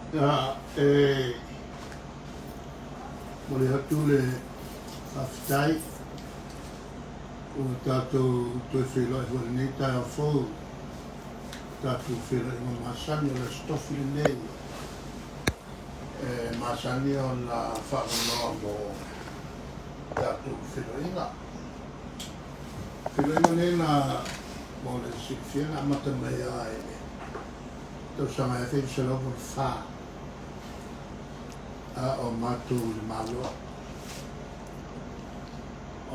Ia, e momoli atu le faafetai ua tatou toe feiloai foi i lenei taeao fou i tatou feiloaiga masani o le Aso Tofi lenei e masani ona faaavanoa mo tatou feiloaiga. Feiloaiga nei na mo le silafia na amata mai lava i le tausaga 1984 a o matou i le Malo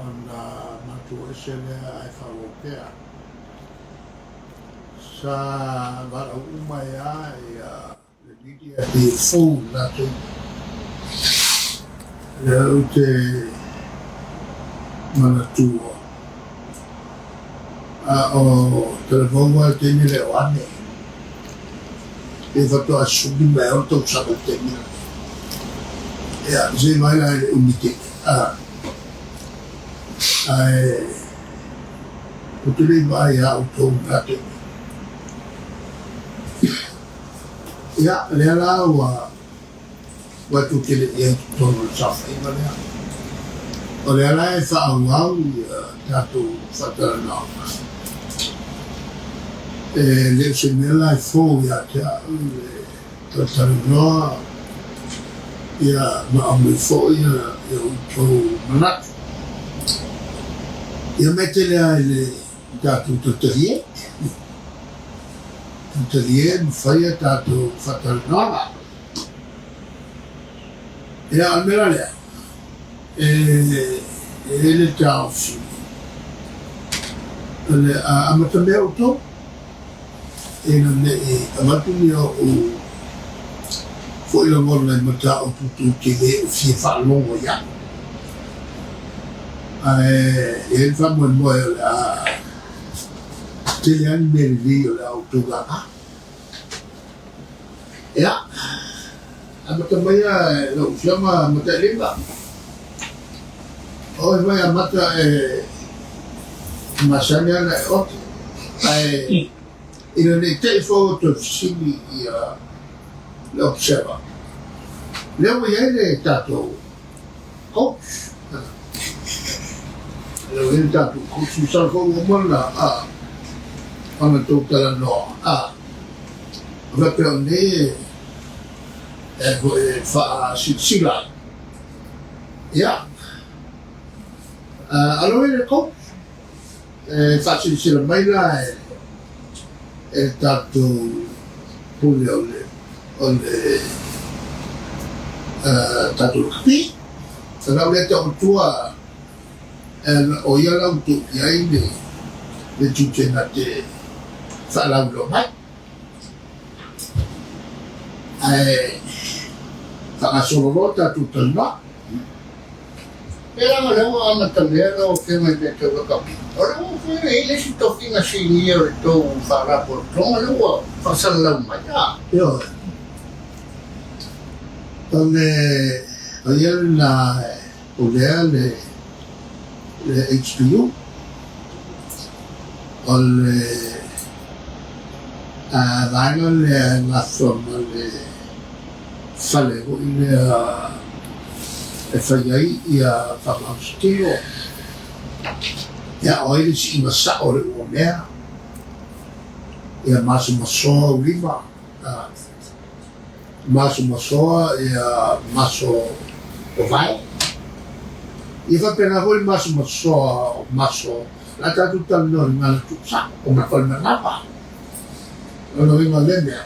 ona matou o ese lea ae faaauau pea. Sa valaau uma ai lava ia le media e fou i lena taimi. Lea ou te manatua a o talavou lava i le taimi lea o Ane. Ia faatoa 16 tausaga i le taimi lea. Ia, se i vaai la i le umi tele. Ae ou te le i vaai ia outou i lena taimi. Ia, lea la ua ua tou tele i ai i totonu o le saofaiga lea. O lea la e faaauau ia tatou faatalanoaga. E le o se mea la e fou ia te au le talatalanoa ia ma aumai foi ia outou manatu. Ia mea tele lava i le tatou talitalie, talitalie ma fai a tatou faatalanoaga. Ia, o le mea la lea, e i ai le taofi, o le a amatamea outou, ina ne i avatu ni ou foi lagona i mataupu tou te le o fia faalogo i ai. Ae i ai le faamoemoe o le a tele lava ni mea lelei o le a outou laga. Ia, amata maia lau Afioga Matailiga. O oe foi Amata e masani ana e ote, ae ina ne i te i foi ua toe fesili ia le Observer, lea ua i ai le tatou coach. Lea ua i ai le tatou coach, masalo foi ua uma ona ona tou talanoa, a faapea o nei e foi e faasilasila ai. Ia, alo i le coach, e faasilasila mai la e le tatou pule o le o le tatou lakapi. O lau lea tau matua, o ia la ua tuu i ai le tiute na te faalauiloa mai. Ae faagasolo loa tatou talanoa. Pei lava o lea ua amatamea lau Afioga i mea tau lakapi, o lea ua fai ai le isi tofiga sinia o le tou Faalapotopotoga lea ua faasalalau mai, a? Ioe. O le o ia lena e pulea le le HPU. O le vaega lea e gafa ma le fale foi lea e fai ai ia faamalosi-tino. Ia, o ai le siiga sao o le uamea, ia masomasoa ou lima, masomasoa ia maso o vae. Ia faapena foi le masomasoa o maso, o le a tatou talanoa i le gagana tuusao, o le manava. O lona uiga o lea mea,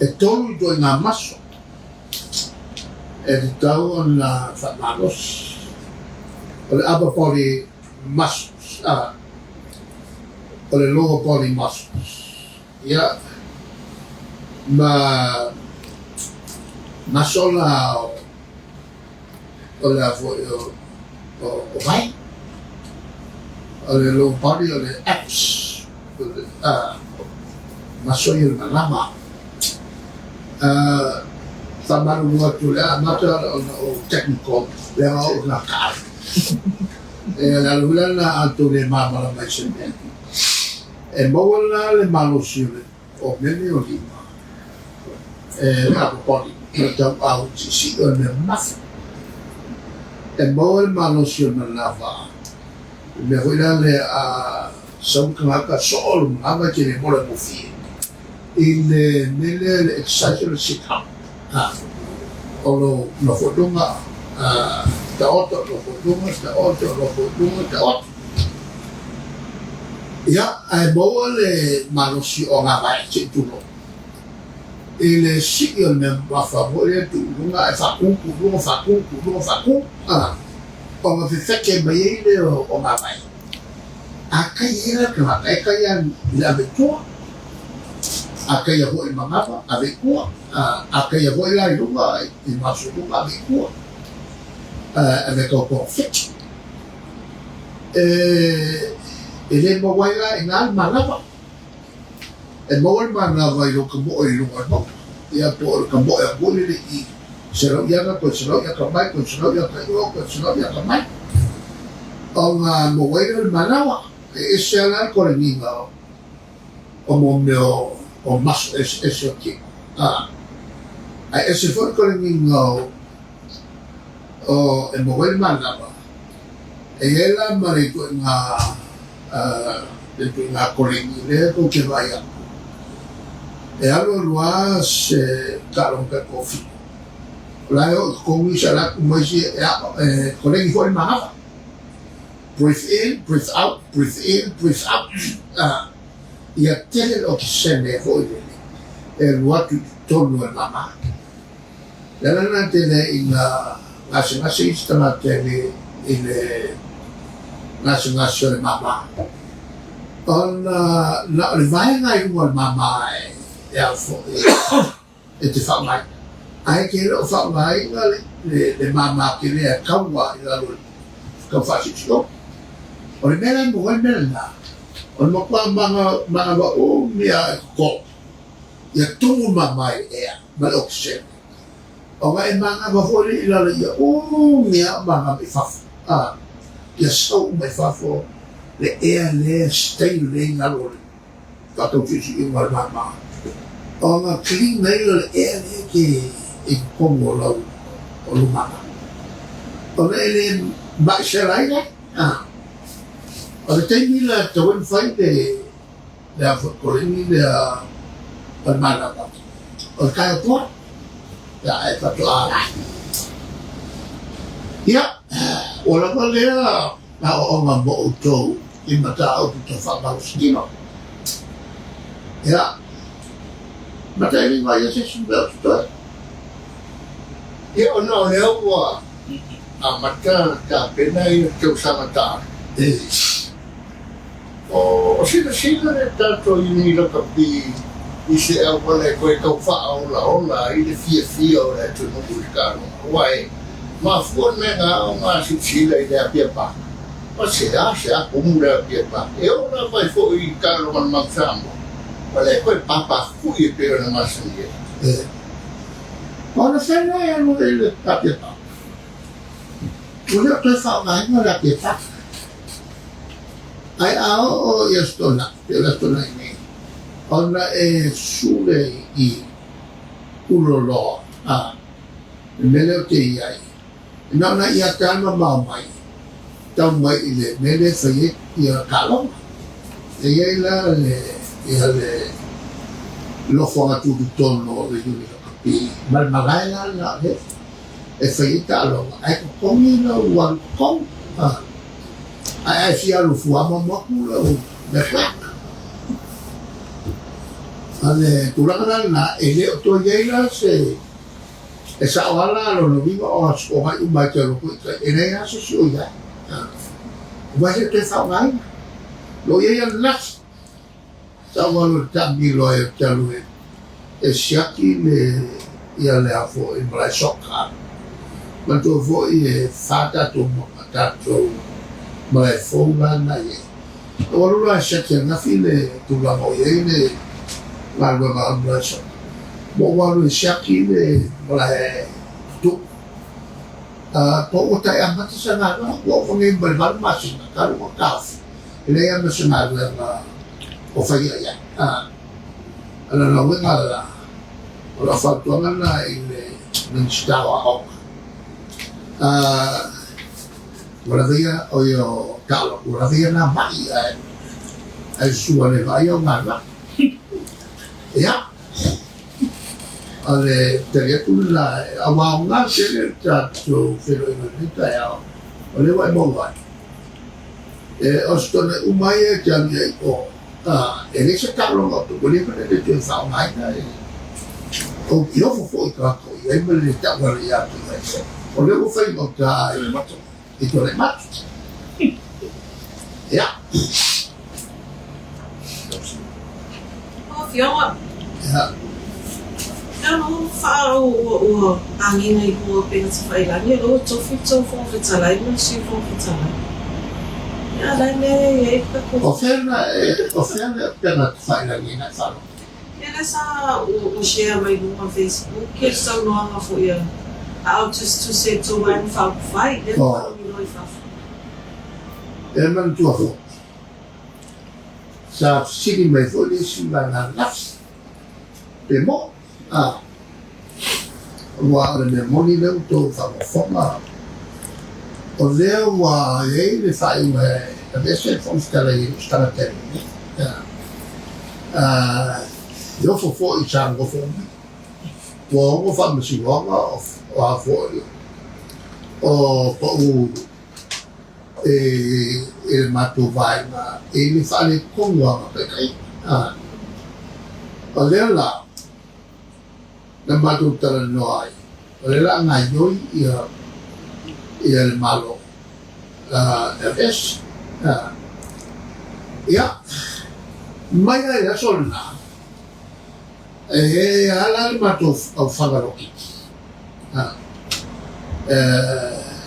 e tolu ituaiga maso e tatau ona faamalosi. O le upper body muscles, o le lower body muscles. Ia, ma maso la o le a foi o o vai. O le lower body o le abs, o le maso ia o le malama. Faamalulu atu o le a amata ona ou technical leaga o au na taalo. E le ala foi la lena a outou le malamalama i se mea. E maua la le malosi o le o mea nei o lima. E le upper body, o le tauau siisii o le mea mamafa. E maua le malosi o le manava, le mea foi la lea a sau le tagata soo le manava e te le mola gofie i le mea lea le exercise o le sit up. O lou nofo i luga, taoto, nofo i luga, taoto, nofo i luga, taoto. Ia, ae maua le malosi o agavae, se i tulou, i le sii o le mea mamafa foi lea tuu i luga ae faatu, tuu i luga, faatu, tuu i luga, faatu, ona fefete mai ai lea o agavae. A kai ai la le tagata, e kai lava i le ave i tua, a kaia foi i le manava, ave i tua, a kaia foi la i luga, i maso i luga, ave i tua, ave e tau togafiti. E le maua ai la i ina le manava. E maua le manava i lou tamoe i luga o le mauga, ia po o le tamoe atu foi lele i 100 iata, toe 100 iata mai, toe 100 iata i o, toe 100 iata mai, ona maua ai lea o le manava. E ese lava la le koleniga o mo mea o maso eseese o tino, ae ese foi le koleniga o e maua ai le manava. E i ai la ma le ituaiga le ituaiga koleni lea tou te vaai atu, e alu alu lava se taaloga tai toafitu, o la e oo i totonu isi alu atu ma isi e koleni foi le manava. Breathe in, breathe out, breathe in, breathe out. Ia tele le okesene foi lele e alu atu i totonu o le mama. Le ala lena tele i na gasegase isi tagata i le gasegase o le mama, ona na o le vaega i luga o le mama e ao foi e te faaaogaina. Ae te le o faaaogaina le mama tele e taua i lalo i le tau faasiosiog. O le mea la e maua ai le mea lena, o le matua manava umi lava e totonu, ia tumu le mama i le ea ma le okesene. Ona e manava foi lea i lalo ia umi lava o manava i fafo, ia sau uma i fafo le ea lea e stay lelei i lalo o le faatausiusiuga o le mama, ona clean ai lea o le ea lea e te i totonu o lau o lou mama, ona e le maisela ai lea. O le taimi la e tatau ai ona fai le le a foi koleni lea o le manava, o le taeao toa, ia e faatoa ia ua lava lea aoaoga mo outou i mataupu tau faamalosi tino. Ia, matailiga ia se isi mea o totoe. Ia, ona o lea ua amata tapena ia tausaga taalo. O silasila le tatou Iuni Lakapi i se auala e toe tau faaolaola ai le fiafia o le atunuu i le taaloga, aua e mafua le mea na ona silasila i le Apia Park. Ma se a se a kumu le Apia Park, e oo lava ai foi i taaloga a le Manu Samoa, ua le toe papafui e pei ona masani ai. E ona fea e alu ai le Apia Park? Ua le o toe faaaogaina le Apia Park. Ae a oo i Aso Toonai, pei o le Aso Toonai nei, ona e sule i Uloloa, a, le mea lea ou te i ai, e na ona ia ta mamao mai, tau mai i le mea lea e fai ai ia taaloga. E i ai la le, ia le nofoaga tutotonu o le Uni Lakapi, ma le malae la lena o lea e fai ai taaloga, ae totogi lau alu totonu. Ae a e fia alu fuamoamo atu lau mea fai. A le tulaga la lena, e le o toe i ai la se e sao lava la lona uiga o aso o agai uma e te alu atu i tai, e leai lava se isi o i ai. Aua e le o toe faaaogaina. O lo o i ai ananafi, sa ou alu e taamilo ai ou te alu e siaki le ia le a foi malae soka. Manatua foi e fa tatou tatou malae fou la na i ai. Ou alu la e siaki ananafi le tulaga o i ai le galuega o le malae soka. Ma ou alu e siaki le malae tutu'u. Po ua tai amata se galuega, ua ova nei ma le 8 masina talu ona taofi. E leai lava ma se galuega o faia i ai. O lona uiga la, O lau fautuaga lena i le Minisita o Aoga, ua lava ia, o ia o taaloga, ua lava ia na mai ae ae sua le vaaia o galuega. Ia, o le tali atu lena, aua aoga tele le tatou feiloaiga i lenei taeao, o lea ua e maua ai. E o se tone uma ia e te alu i ai i o, e leai se taaloga o ua leva ona le toe faaaogaina e ou te ofo foi i tagata o i ai ma le tauala ia te oe. O lea ua fai gauta i Tuanaimato. Ia. Lau Afioga. Ia. Ua ua agiga i luga o upega tafailagi o lea ua tofi le tou Fofoga Fetalai ma le Sui Fofoga Fetalai. Ia a la e mea e i ai le tatou. O fea la o fea le upega tafailagi na e faalogo? Ia lea sa ua share mai luga o Facebook le saunoaga foi a a ou tusitusi e tou Vaega Faaupufai lea na faalogiloa i fafo. E manatua foi, sa fesili mai foi le isi vaega ananafi. Pe moʻo, a, aua o le mea moni lea ua outou faafogafoga, o lea ua i ai le faaiuga e aveese le Fofoga Fetalai e le o se tagata e lelei. A, e ofo foi sa nofo mai. Ua ono faamasinoga o a foi o pau e le matou vaega i le faaletonu o ana taitaiga. A, o lea la na matou talanoa ai, o lea la a gaoioi ia ia le Malo e aveese. A, ia, mai lava i le aso lena, e ala le matou aufaga loketi. A,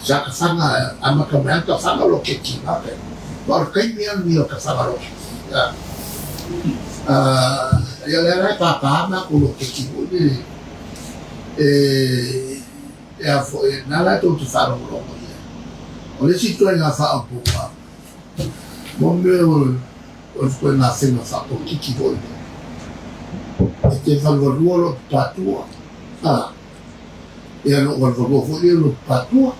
sa tafaga, amata mai lava tafaga loketi i na taimi. Ma o le taimi lava lenei o tafaga loketi. A, ia lea la e pāpā matou loketi foi lele e a foi, na la tou te faalogologo i ai. O le isi ituaiga faaupuga, mo mea o le ituaiga faiga faapolokiki foi lea, e te valuvalua lou patua, a, ia na ou valuvalua foi lea i lou patua.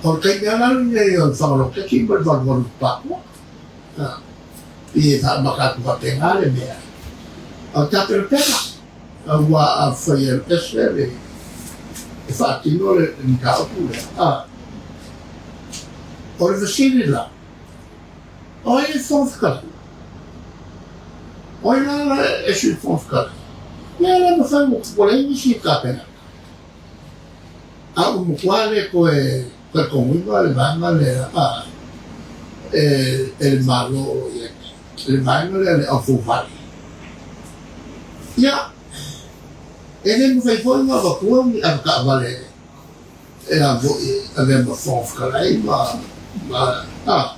O le taimi lava la lenei o le fagaloketi ma le valuvalu patua. A, pei e faamata atu faapena le mea. O le tapenapena, aua afai e ese le e faatino le mataupu lea. A, o le fesili la, o ai e Fofoga Fetalai? O ai la e Sui Fofoga Fetalai? Ia e le mafai ua leai nisi e tapena. A ua matua le toe talitonuina le vaega lea a e le Malo o lo o i ai nei, le vaega lea le aufouvale. Ia, e le mafai foi ona avatua ni avetaavale e a foi e avea ma Fofoga Fetalai ma ma a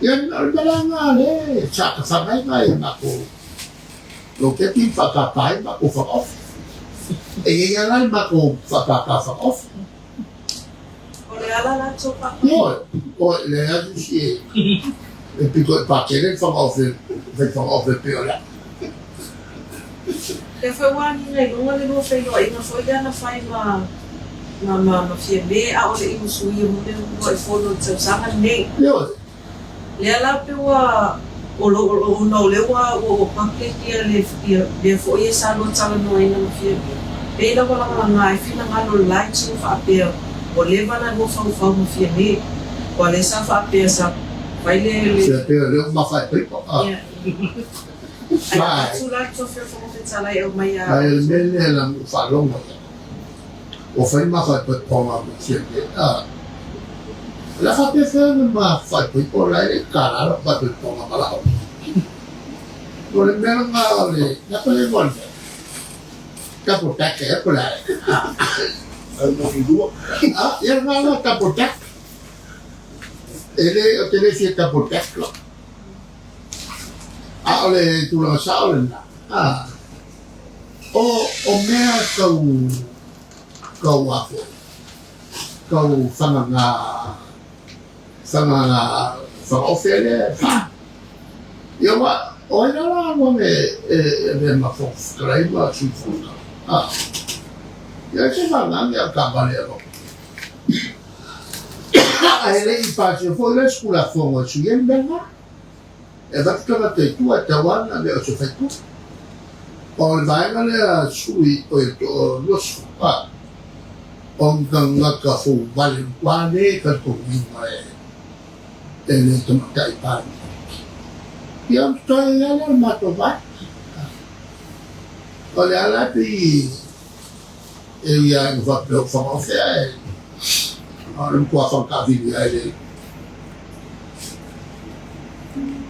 ia o le mea la lena lea sa tafaga ai nai a matou loketi ma faapapa ai matou fagaofi. E i ai lava la le matou faapapa fagaofi. O le ala la tou faapapa. Ioe, oi, leai lava se isi e pito i patele le fagaofi, fai fagaofi e pei o le ala. Lea foi ua agiga i luga le lua feiloaiga foi lea na fai ma ma ma ma Fiame a o le i usuia mo mea ua i fono i le tausaga lenei. Ioe. Lea la pe ua o lo o ona o lea ua ua public ia le ia mea foi ia sa lua talanoaina ma Fiame, pei la ua lagalaga ai finagalo o le la itu faapea ua leva la lua faufau ma Fiame, aua lea sa faapea sa fai le le. Faapea lea ua mafa e paipa. Ia. Ai avatu la le tofi o le Fofoga Fetalai e aumai ia. Ae o le mea lea na ou faalogo ai, ua fai ma faaipoipoga ma Fiame. O le a faapefea ona ma faaipoipo la e le i tala lau faaipoipoga valaau. O le mea lena o le napa le igoa o le mea. Double deck ea po o le a ea. Ia lena la double deck. E le, ou te le fia double deck la. A o le tulaga sao lena, a, o, o mea tau, tau a foi, tau fagaga, fagaga fagaofe lea e fa. Ia ua, O ai la la alu e e avea ma Fofoga Fetalai ma Sui Fofoga Fetalai? A. Ia e se faagaga a taavale a lou. Ae le i pasia foi la se Tulafono e sui ai le mea lena. E avatu tagata i tua e tau lava ona avea o se faipule. O le vaega lea sui o le toa 20, o ni tagata fouvale matua le talitonuina e le Tamaitai Palemia. Ia ona totoe ai lava lea o le matou vaega. O le ala e pei e ui lava ina faapea ua fagaofe ae o le matua fagataavili lava e le.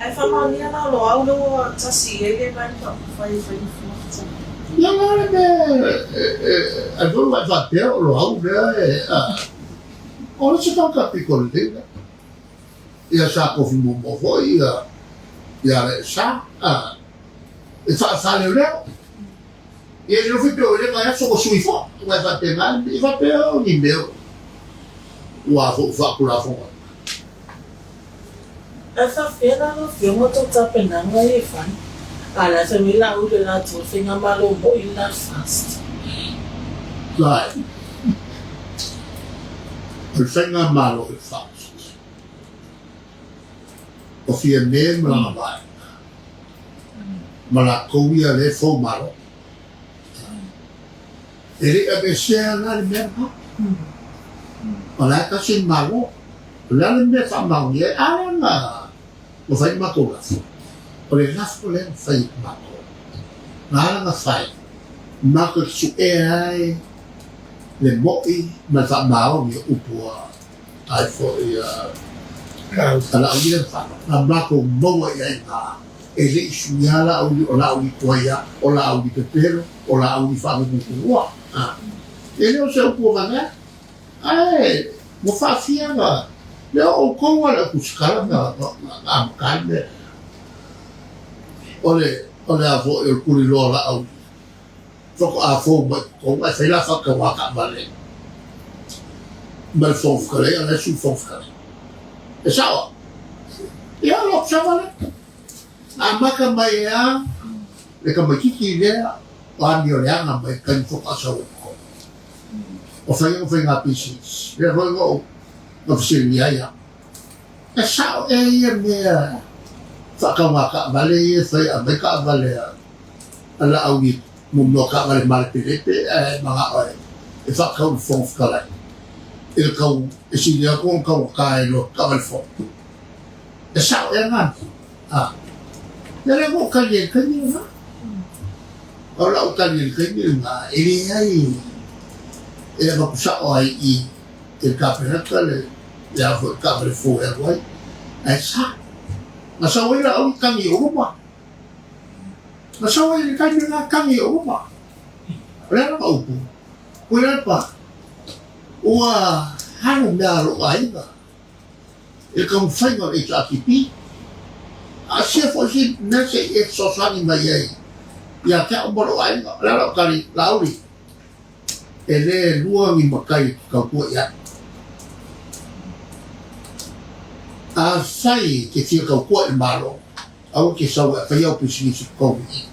Ae faamaonia la o Loau lea ua tasi i ai le Vaega Faaupufai e fai ma Fofoga Fetalai. Ia la le mea e foi ua e faapea o Loau lea e o le isi tagata pito lelei lea. Ia sa tofi muamua foi ia ia Alaiasa e faafaleoleo. Ia e le pe o le ngai aso ua sui foi, ua e faapena e faapea o ni mea ua foi faatulafono. Ae faapefea la lau Afioga tou tapenaga ia e fai? A la fai mai la ule latou le faigamalo moi le la fast. Right. O le faigamalo i le fast. O Fiame ma lana vaega. Ma latou ia lea e fou malo. E le i aveesea la le mea lena. O la e tasi le Malo. O le a le mea e faamaonia ai? A lea na ua fai le matou lafo. O le lafo lea na fai e matou. Na ala na fai, matou te suea ai le mo'i ma le faamaoni o upu a ai foi a Laauli lea na fai. Na matou maua i ai na e le i suia Laauli, o Laauli tuai lava, o Laauli pepelo, o Laauli faagugutuua. E le o se upu avane. Ae ua faafia na lea o outou a le au tusitala na amata ai le mea. O le o le a foi o le tuliloa laau faatoa fou mai totonu ae fai la faatauā taavale ma le Fofoga Fetalai a o la e Sui Fofoga Fetalai. E sao a? Ia o lou sava lea. Amata mai lava le tamaitiiti lea o amioleaga mai taimi faatoa sau ai totonu. O fai ona faiga pisinisi. Lea foi na ou na fesiligia ai au. E sao ea ia mea faatauga taavale ia e fai e aumai taavale a Laauli mo mea o taavale malepelepe ae manao e faatau i le Fofoga Fetalai i le tau e sili atu ona taugata i lo taavale fou. E sao ea na mea? A. Ia lea na ou tali ai i le taimi lena. O lau tali i le taimi lena, e leai e avatu sao ai i le Kapeneta le a foi taavale fou e alu ai, ae sa. Na sau ai la'u i tagi o luma. Na sau ai i le taimi lena tagi o luma. O le a lana upu? Tuilaepa, ua alu mea a lo'u aiga i le taumafaiga o le HRPP. A sia foi se mea se i e fesoasoani mai ai ia te au ma lou aiga. O le a lau tali, Laauli, e le lua ni matai e te tautua i ai. Afai e te fia tautua i le Malo, aua te sau e fai au pisinisi totonu i i.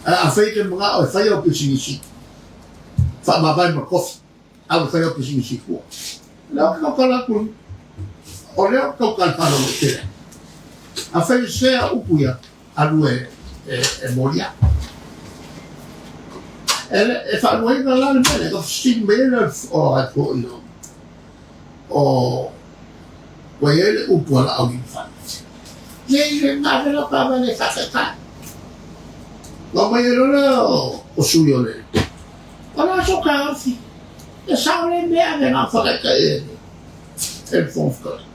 Ae afai e te manao e fai au pisinisi, faamavae ma kofi. A ua fai au pisinisi i tua. O lea ou te tautala atu, o lea ou te tautala faalauaitele. Afai e sea upu ia, alu e, e, e molia. E, e faaluaina la le mea lea, ka fesili mai ai lea o ai foi o, o ua i ai le upu a Laauli na fai. Ia i le gave lau taavale e faataitai. Na omai ai loa lea o sui o le O le aso taofi, e sao le mea ave na whakaitai e e le Fofoga Fetalai.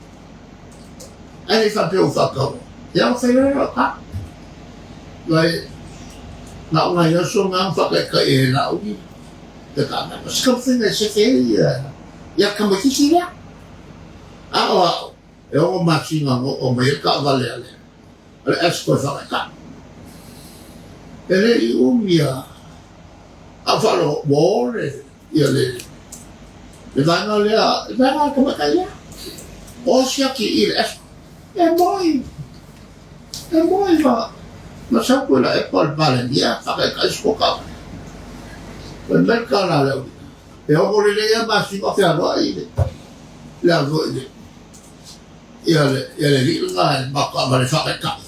Ae le i faapea ua faataua. Ia ua fai loa lau tala. Nai, na o nai aso na na whakaitai e Laauli te taavale. O se taumafaiga e sefe ai ia, ia tamaitiiti lea. A o au, e 6 masina na oo mai ai le taavale a le, a le Esco e whakaitai. E le i umi a A ou faalogo, ua o le, ia le, le vaega lea, le vaega a le tamaitai lea. O siaki i le Esco. E moi, e moi ma, Na sau koe la epa o le Palemia faataitai se koka. Fai mai le tala a le aualii, E ono lelei lava masina o fealuai le le alu foi le ia le ia le alii lena i le matou taavale e faataitai.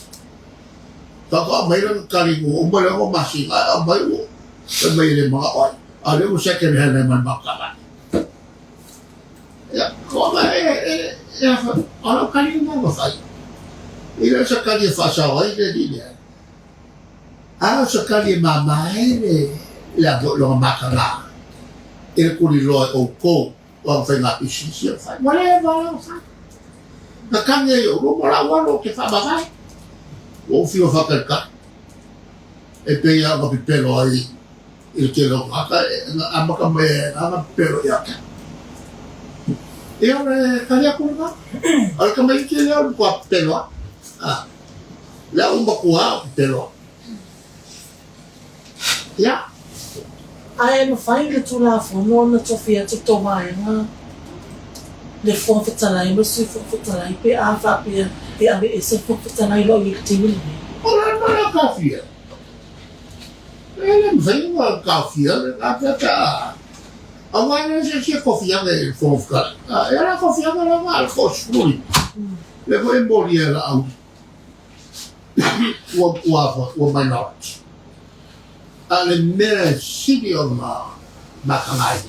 Faatoa aumai lana tali ua uma le 6 masina ae aumai ua fai mai e le manao ai, a o lea ua second hand ai ma le matou taavale. Ia, o lau tali lena ua fai. E le o se tali e faasao ai le alii lea, a o se tali e mama ai le le ava i lona mataga i le tuliloa e outou o ana faiga pisinisi e fai. Ua leva la ona fai. Na tagi ai i ou luma, o lau alu ou te faamavae. Ua ou fiu e faatalitali. E pei lava ona pepelo ai i le tele o tagata na amata mai ai lava pepelo ia te au. Ia o le tali atu lena. O le tamaiti lea o le matua pepelo lava. A, lea ua matua o pepelo lava. Ia. Ae mafai le Tulafono ona tofi atu tou vaega le Fofoga Fetalai ma le Sui Fofoga Fetalai pe a faapea e aveese le Fofoga Fetalai loa i le taimi lenei. O le a le taofia? E le mafai ona taofia lena mea pe a aua e leai se isi e tofi ane i le Fofoga Fetalai. E ala tofi ane lava a le toasefulu lea foi e molia e Laauli ua ua ua minority. A o le mea e sili ona mataga ai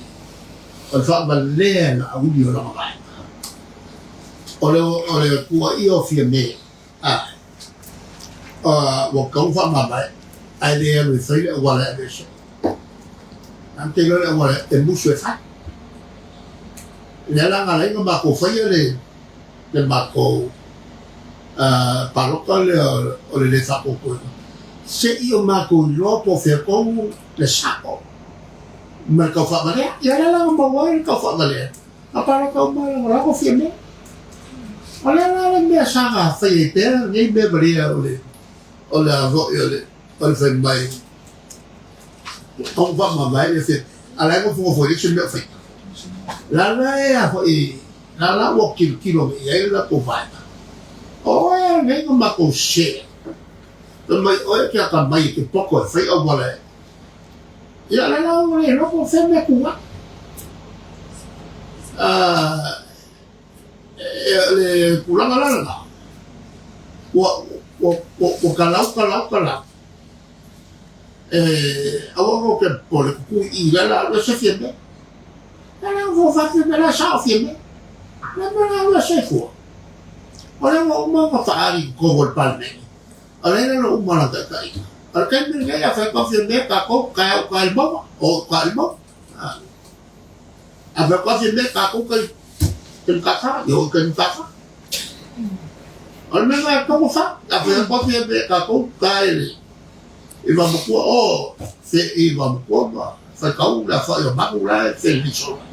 o le faavalea e Laauli o lana vaega. O le o le tuuaia o Fiame ua tatau ona faamavae, ae le alu e fai le auala e aveese ai. Ae te iloa le auala e musu e fai. Lea la na ala ai ona matou faia le le matou palota lea o le le faatuatuaina, se i o matou iloa po o fea tonu le sao ma le tau faavalea. Ia lea la na maua ai le tau faavalea. A palota uma e lagolago Fiamē. O lea la le mea sa na fai ai pea lenei mea malia o le o le a foi o le o le fai mai ua tatau ona faamavae le Fiamē. A o la e nofonofo e leai se mea o faia. La la e a foi la la ua tilotilo nei i ai le latou vaega. O oe lenei na matou share. Fai mai oe e te atamai e te poto e fai auala e Ia la la ua le iloa po o fea mea tu ai. O le tulaga la lena, ua, ua, ua, ua kalau, kalau, kalau. E, aua kou te popole, tutu i i la la alu ese Fiamē. La la ua fai Fiamē, la sao Fiamē. La mea la alu ese fua. O lea ua uma ona faaali i totonu o le Palemene. O lea e lalo uma lana taitaiga. O le taimi lenei a fai atu Fiamē tatou tae uta i le mauga, o uta i le mauga. A fai atu Fiamē tatou tai i Mataafa, ia o uta i Mataafa. O le mea lena e tatau ona fai. A fai atu Fiamē tatou tae i le i Vamotua, o fe i Vamotua ma faitau le afa'i o Manu la e felelei solo ai.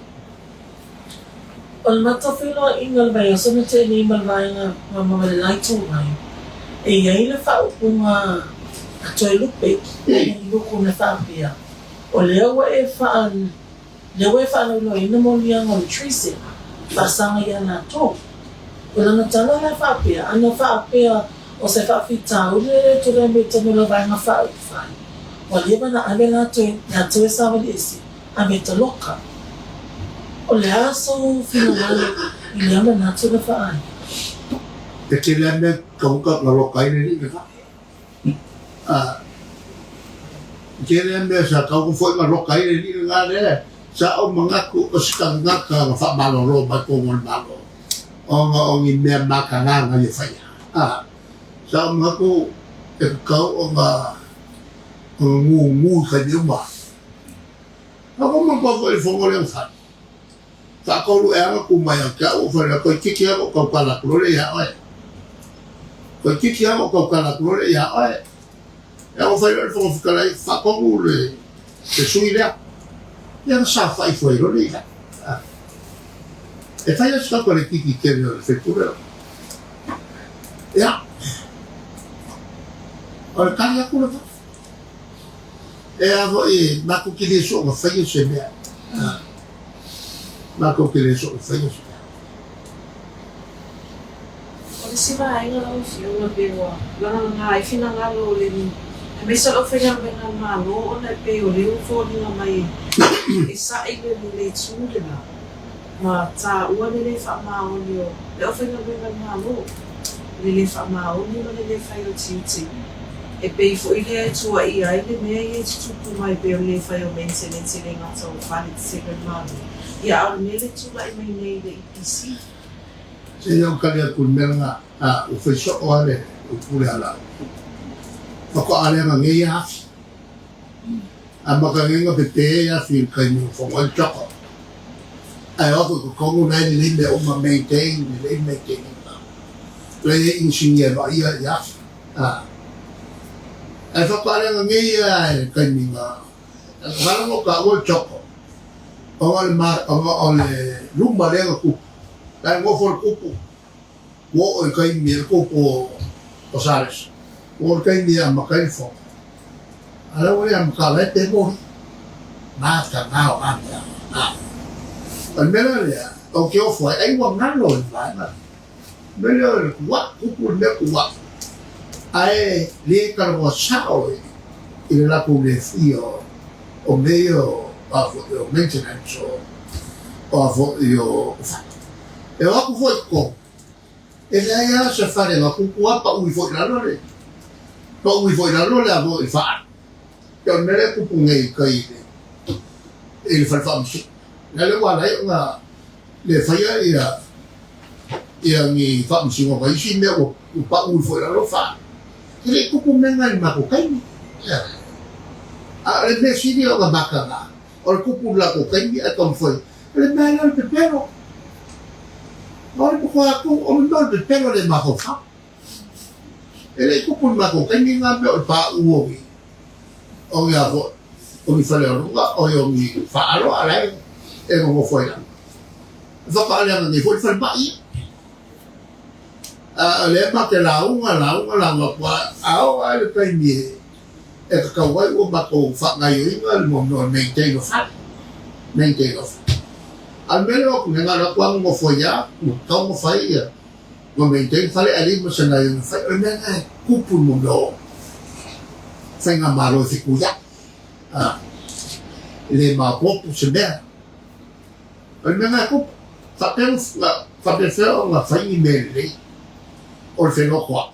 O le matou feiloaiga i le vaiaso na tea nei ma le vaega ma le la ituvai, e i ai le faaupuga a Toelupe i loko na faapea, O lea ua e faa, lea ua e faalauiloaina moliaga o le treason, faasaga ia latou. O lana tala la faapea, ana faapea o se faafitauli le le tulai mai tonu o la vaega faaupufai, ua leva na ave latou, latou e savali ese, ave taloka. O le a sou finagalo i lea manatu na faaali? E tele a mea tauta na loka ai le alii lena. A, e tele a mea sa tau foi na loka ai le alii lena lea sa ou manatu o se tagata na faamalolo mai totonu o le Malo ona o ni mea mataga na ia faia. A, sa ou manatu e tatau ona ona gugu i taimi uma. Na kou matua foi i le fono lea na fai. Faatolu ea na tu mai ia te au, ou fai atu, Toeitiiti lava ou tautala atu loa lea ia oe. Toeitiiti lava ou tautala atu loa lea ia oe. Ia ua fai loa le Fofoga Fetalai, faatonu le sui lea. Ia na saofai ifo ai loa lea i lalo. E fai lava si tatou laitiiti tele o le faipule lea. Ia, o le tali atu lena. E a foi, matou te le soona faia se mea. Matou te le soona faia se mea. O le isi vaega lau Afioga pei ua lagalaga ai finagalo o le aemaise o le aufaigaluega a le Malo ona e pei o lea ua foliga mai e sa'i le le itu lena ma taua le le faamaoni o le aufaigaluega a le Malo, le le faamaoni ma le le fai o tiute. E pei foi lea e tuuaia ai le mea ia e tutupu mai pei o le le fai o maintenance e le gata o fale tetele a le Malo, ia a o le mea lea e tulai mai nei i le EPC. Se i ou tali atu i le mea lena, a ua fai soo lava le upu lea a Laauli. Faatoa leaga nei afi. A maka nei na pepe afi i le taimi na fono ai le choko. Ae o atu i totonu la e lelei mea uma, maintain, lelei maintain ina. La e i ai inisinia e vaaia i afi. A. Ae faatoa leaga nei lava i le taimi na Masalo na ou taua le choko. Ona o le ma, ona o le luma lea na tupu. La e nofo le tupu. Ua oo i taimi e le tupu o Sales. Ua oo i taimi e amata ai le fono. A la ua le amata la e pe moli. Mataga o a mea. A. O le mea la lea, ou te ofo ai, ai ua galo i le vaega lea. O le mea lea o le tuuai, tupu le mea tuuai. Ae le talanoa sao i le latou le fia o mea ia o a foi o maintenance o a foi o fale. E o atu foi i totonu, e leai lava se fale na tupu lava pau ifo i lalo le pau ifo i lalo le a foi le faaalu. Ia o le mea lea e tupu nei i tai i le i le fale faamasino. O lea ua ala ai ona le faia ia ia ni faamasinoga i isi mea ua pau ifo i lalo faaalu. E le i tupu mea na i le matou taimi. A o le mea sili ona mataga, o le tupu i le latou taimi ae taumafai, o le mea lea o le pepelo. O le matua atu, o le mea o le pepelo le mafaufau. E le i tupu i le matou taimi na mea o le pauu o ni, o ni a foi, o ni falealuga, oi o ni faalo a la e nonofo ai lava. E whakaaleaga nei foi le falemai ia. A o lea ma te lauga, lauga, lauga atu lava, a oo lava i le taimi e tatau ai ua matou faagaoioiga le mea o le maintain o fale, maintain o fale. A o le mea lea o atu nei, na o le atu lava nonofo ai lava, ua tatau ona fai ia, ona maintain fale ae leai ma se gaoioiga fai. O le mea lena e tupu i le mea o faigamalo e fetuiai, a, e le maopoopo se mea. O le mea lena e tupu, faapea na faapefea ona fai ni mea lelei o le felotoa'i.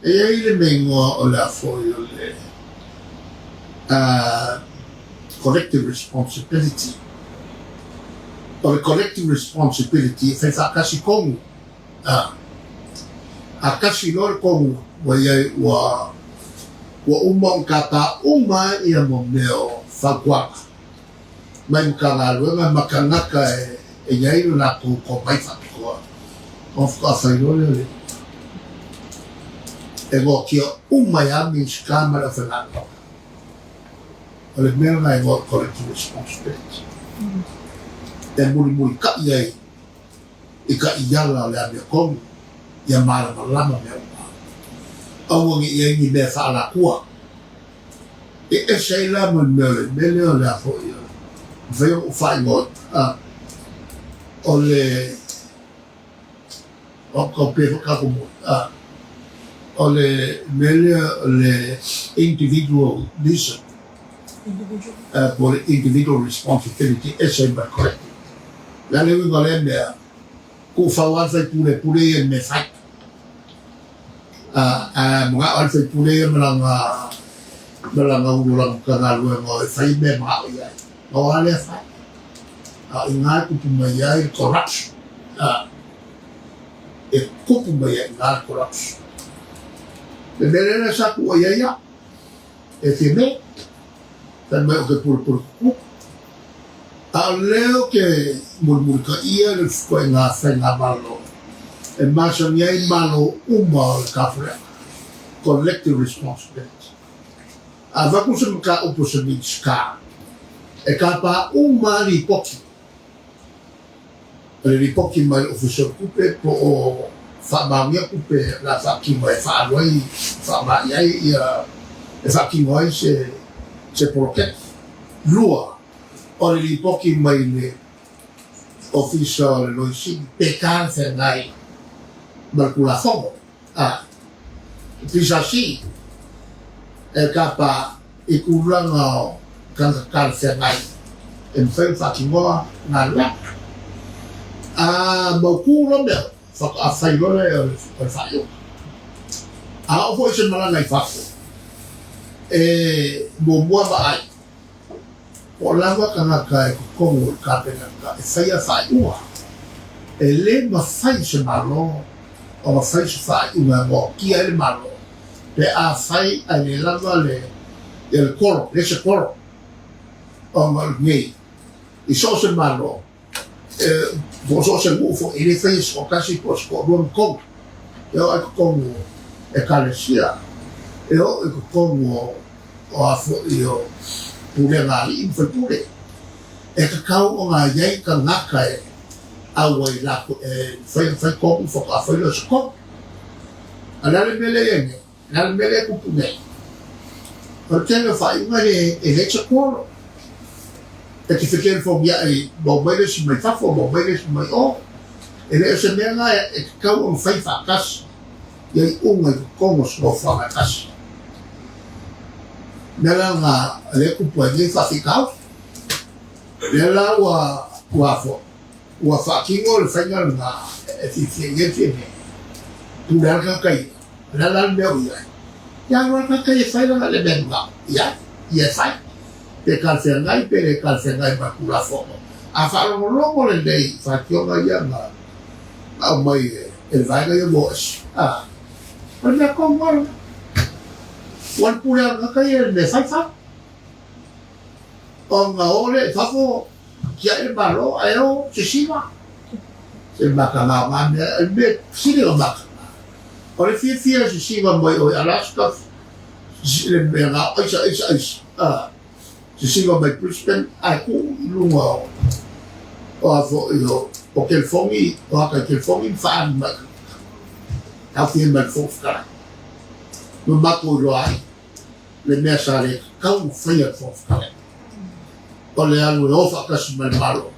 E i ai le mea igoa o le a foi o le collective responsibility. O le collective responsibility e fai faatasi tonu. A tasi loa le tonu ua i ai ua uma ona tapa uma ia mea o fautuaga. Mai Matagaluega ma tagata e i ai lo latou tomai faapitoa, ona faatoa fai loa lea o le e noatia uma ai lava Minisita ma le aufaigaluega. O le mea lena e igoa o le collective responsibility. E mulimulitai ai i ka iala o le amiotonu ia malamalama mea uma. Aua ne i i ai ni mea faaalatua. E ese ai la ma le mea o le mea lea o le a foi o le mafai ona ou faaigoa o le o ka pe foi ka mo a o le mea lea o le individualism po o le individual responsibility ese ai ma le collective. O le a le uiga o lea mea, tuufau lava le faipule e pule ia i le mea e fai. Ae manao lava le faipule ia ma lana ma lana ulu o lana Matagaluega e fai mea e manao i ai. Na o a lea fai? A o i ina e tupu mai ai le corruption. E tupu mai ai i ina le corruption. Le mea lea la sa tuua i ai au, e fia mea, fai mai ou te pulepule kuku. A o lea ou te mulimulitaia le ituaiga faigamalo e masani ai Malo uma o le Tapulega, collective responsibility. A avatu se mataupu a se Minisita, e tapa uma lava lipoti, o le lipoti mai le Ofisa o Tupe po o faamaonia tupe o le a faatino e faaalu ai, faaaoga i ai ia, e faatino ai se poloketi. Lua, o le lipoti mai le Ofisa o le Loia Sili pe talafeagai ma le Tulafono a PSC e tapa i tulaga o tagata talafeagai e mafai ona faatinoa galuega. A mautu loa mea uma, faatoa fai loa lea o le faaiuga. A oo foi se malaga i fafo, e muamua vaai po o lava tagata i totonu o le Kapeneta e faia faaiuga. E le mafai e se Malo ona fai se faaiuga e noatia ai le Malo pe afai ae le lava le ia le quorum, leai se quorum ona o lenei i so o se Malo po o so o se nuu foi, e le faia e se toatasi po o se toalua ni tonu. E oo lava i totonu o Ekalesia, e oo i totonu o o a foi o pulega a alii ma faipule. E tatau ona i ai tagata e auai latou e mafai ona fai tonu faatoa fai lea o se tonu. A o le a le mea lea e i ai nei? O le a le mea lea e tupu nei? O le tele o faaiuga e leai se quorum. E te fetelefoniaʻi maua mai le isi mai fafo, maua mai le isi mai o. E le o se mea lena e tatau ona fai faatasi ia iuga i totonu o se nofoaga e tasi. O le mea la lena lea e tupu ai nei faafitauli. Lea la ua ua foi ua faatino le faiga lena e fiafia i ai Fiamē. Pule lava le tagata ia. O le a la le mea o i ai? Ia alu lava le tagata ia e fai lana le mea e manao i ai, ia e fai. Pe talafeagai pe le talafeagai ma le Tulafono. A faalogologo lelei i faitioga ia na aumai e le vaega ia ua oo ese, a, o le mea tonu lava lena. Ua le pule lava le tagata ia i le mea e fai, fai. Ona o lea i fafo, tiai le Malo ae o sisiva. Se mataga o na mea, o le mea sili ona mataga, o le fiafia e sisiva mai oe Alaska, le mea na o aisa, aisa, aisa, a, sisiva mai Brisbane ae tuu i luga o o a foi o o telefoni, o ata i telefoni ma faaali mai i taofia mai le Fofoga Fetalai. Ma matou iloa ai le mea sa le tatau ona faia e le Fofoga Fetalai, o le alu e o faatasi ma le Malo,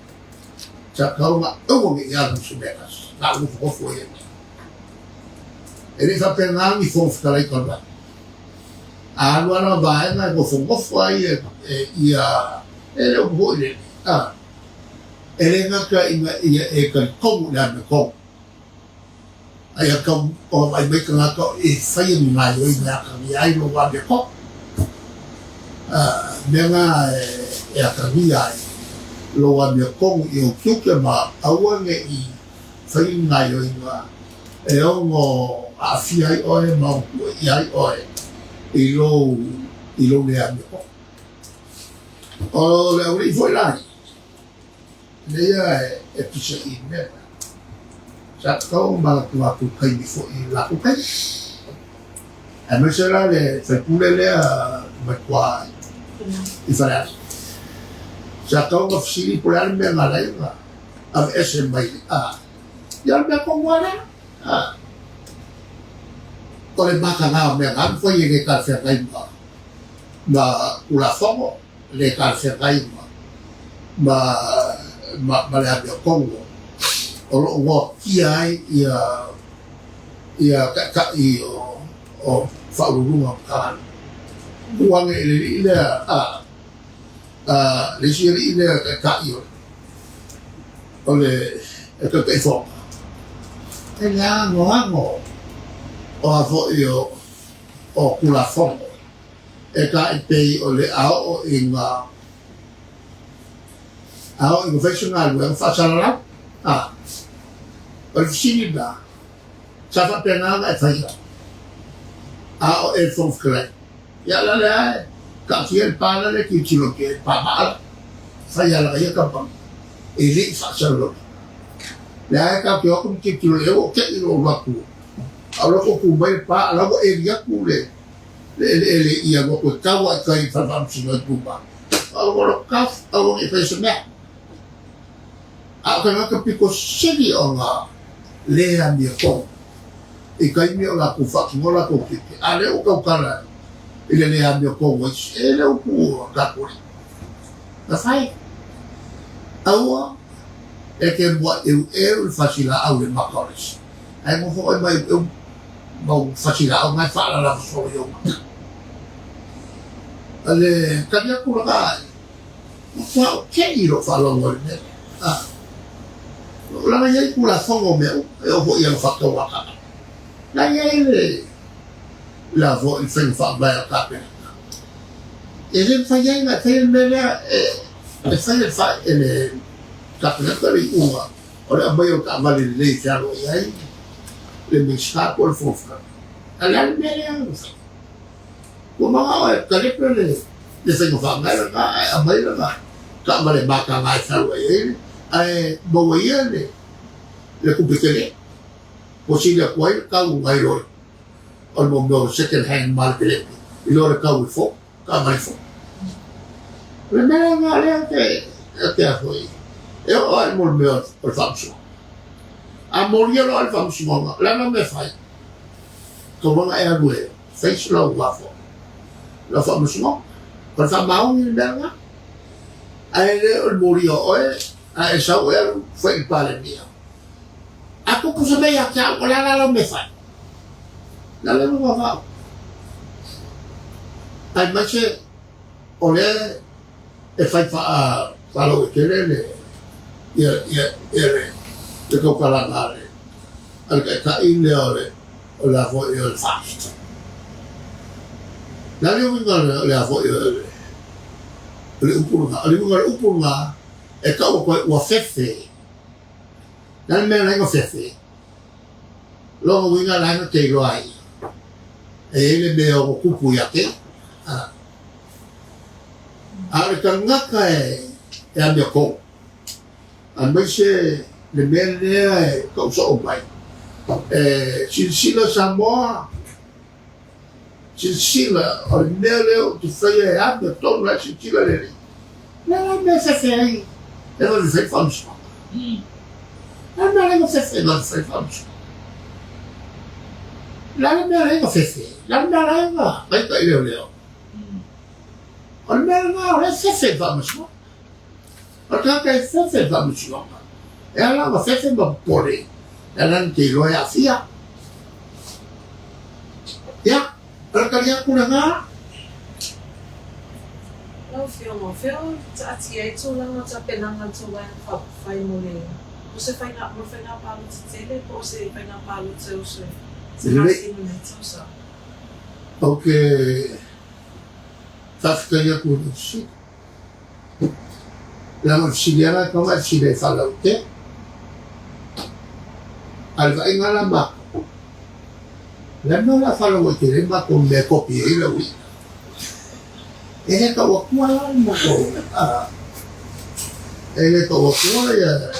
sa tatau ona aua ne i alu i se mea tasi, na o nofonofo ai e. E le i faapena ni Fofoga Fetalai talu ai. A alu lava lana vaega e nofonofo ai e ia e le upu foi lele, a, e le gata ina ia e talitonu i le amiotonu, a ia tau ona vaai mai tagata o e faia ni gaioiga e atagia ai lou amiotonu. A, mea na e atagia ai lou amiotonu i ou tiute ma aua ne i faia ni gaioiga e ono aafia ai oe ma ono tuuaia ai oe i lou i lou le amiotonu. O le aualii foi la ia, lea e pisa i mea na, sa tatau ona manatu latou taimi foi i le latou taimi. Aemaise la le faipule lea mai tua i Faleata. Sa tatau ona fesili po o le a le mea na ala ai ona aveese mai a ia o le mea tonu lava lea. A o le mataga o mea na alu fai e le talafeagai ma ma Tulafono, le talafeagai ma ma ma, ma le amiotonu o lo o noatia ai ia ia taitai o o Faauluuluga o Matagaluega. Tuu ane i le alii lea a a le isi alii lea taitai o o le Taitaifono, e le anoano o a foi o o Tulafono e taipei o le a oo ina a oo ina fai se galuega faasalalau. A o le fesili lena, sa faapena ona e faia a o e le Fofoga Fetalai? Ia la lea e taatia le pa la lea e tilotilo atu i ai, le pa maa la. Fai lava lana ia kamupani e le i faasalalauina. Lea e tatou te o atu ma tilotilo i ai ua tei lou alu atu a o la ua tu mai le pa a la ua eli atu le le eleele i alu atu e tau lava i tai i le fale faamasino i Tumā. A ua lakafu aua ne i faia se mea. A o tagata pito sili ona le amiotonu i taimi o latou faatinoa latou tiute, a lea ua tautala i le le amiotonu ai, e le upu a tatou alii. Na fai. Aua e te muaʻi eueu i le fasilaau i le maka o le isi. Ae nofo oe ma e mau fasilaau na e faalalava solo i ou mata. O le tali atu lena, matua ou tei i lou faalogo i le mea lea. Leaga e i ai Tulafono o mea uma, e oo foi i alofatau a tagata. La e i ai le la foi faiga faavae a le Kapeneta. E le mafai ai ona e faia le mea lea, e fai e le Kapeneta le iuga o le aumai o le taavale lelei e fealuai ai le Minisita po o le Fofoga Fetalai. A o le a le mea lea na fai? Ua manao e talepe le faiga faavae lena ae aumai lana taavale mataga e fealuai ai ae maua ia le tupe tele. Ua sili atu ai le tau nai lo o le mea o le second hand malepelepe i lo le tau i le fou, taavale fou. O le mea lena o lea ou te a foi, e oo lava i le mea o le faamasinoga. A molia loa le faamasinoga, o le a la mea e fai? Tauaga e alu e face lau afua, lau faamasinoga. O le faamaoni le mea lena. Ae le o le molia o oe, a e sau e alu fai i le Palemia. A tupu se mea ia te au, o le a la lau mea e fai? Na le lua vao. Aemaise o lea e fai faalauaitele le ia ia ia le le tautalaga a le a le taitai lea o le o le a foi o le FAST. Le a le uiga o le a foi o le o le upu lena? O le uiga o le upu lena e tau atu ai ua fefe. Le a le mea la e na fefe? Lona uiga la na te iloa ai e i ai le mea o tupu ia te ia. A o le tagata e amiotonu, aemaise le mea lea e tau soo mai, e silasila Samoa, silasila o le mea lea ou te faia e amiotonu la e silasila le Alii. O le a la le mea e fefe ai e vave fai le faamasinoga? O le a le mea la e fefe e vave fai le faamasinoga? O le a le mea la e fefe? O le a le mea la e gaita i leoleo? O le mea lena o lea e fefe i le faamasinoga. O le tagata e fefe i le faamasinoga, e ala ona fefe ma popole, e ala ona te iloa e aafia. Ia, o le tali atu lena. Lau Afioga, o fea o taatia ai tulaga o tapenaga a le tou Vaega Faaupufai mo le mo se faiga mo le faiga palota tele po o se faiga palota o se se Lelei. masina nei tausaga? Ou te faafetai atu i lou fesili. Leaga o le fesili lava la e tatau ona e fesili ai faalautele. A o le vaaiga la matou, o le a le mea o le a faalauaitele ai matou i mea e kopi ai lau i'a? E le tau atua la le matou, e le tau atua ia,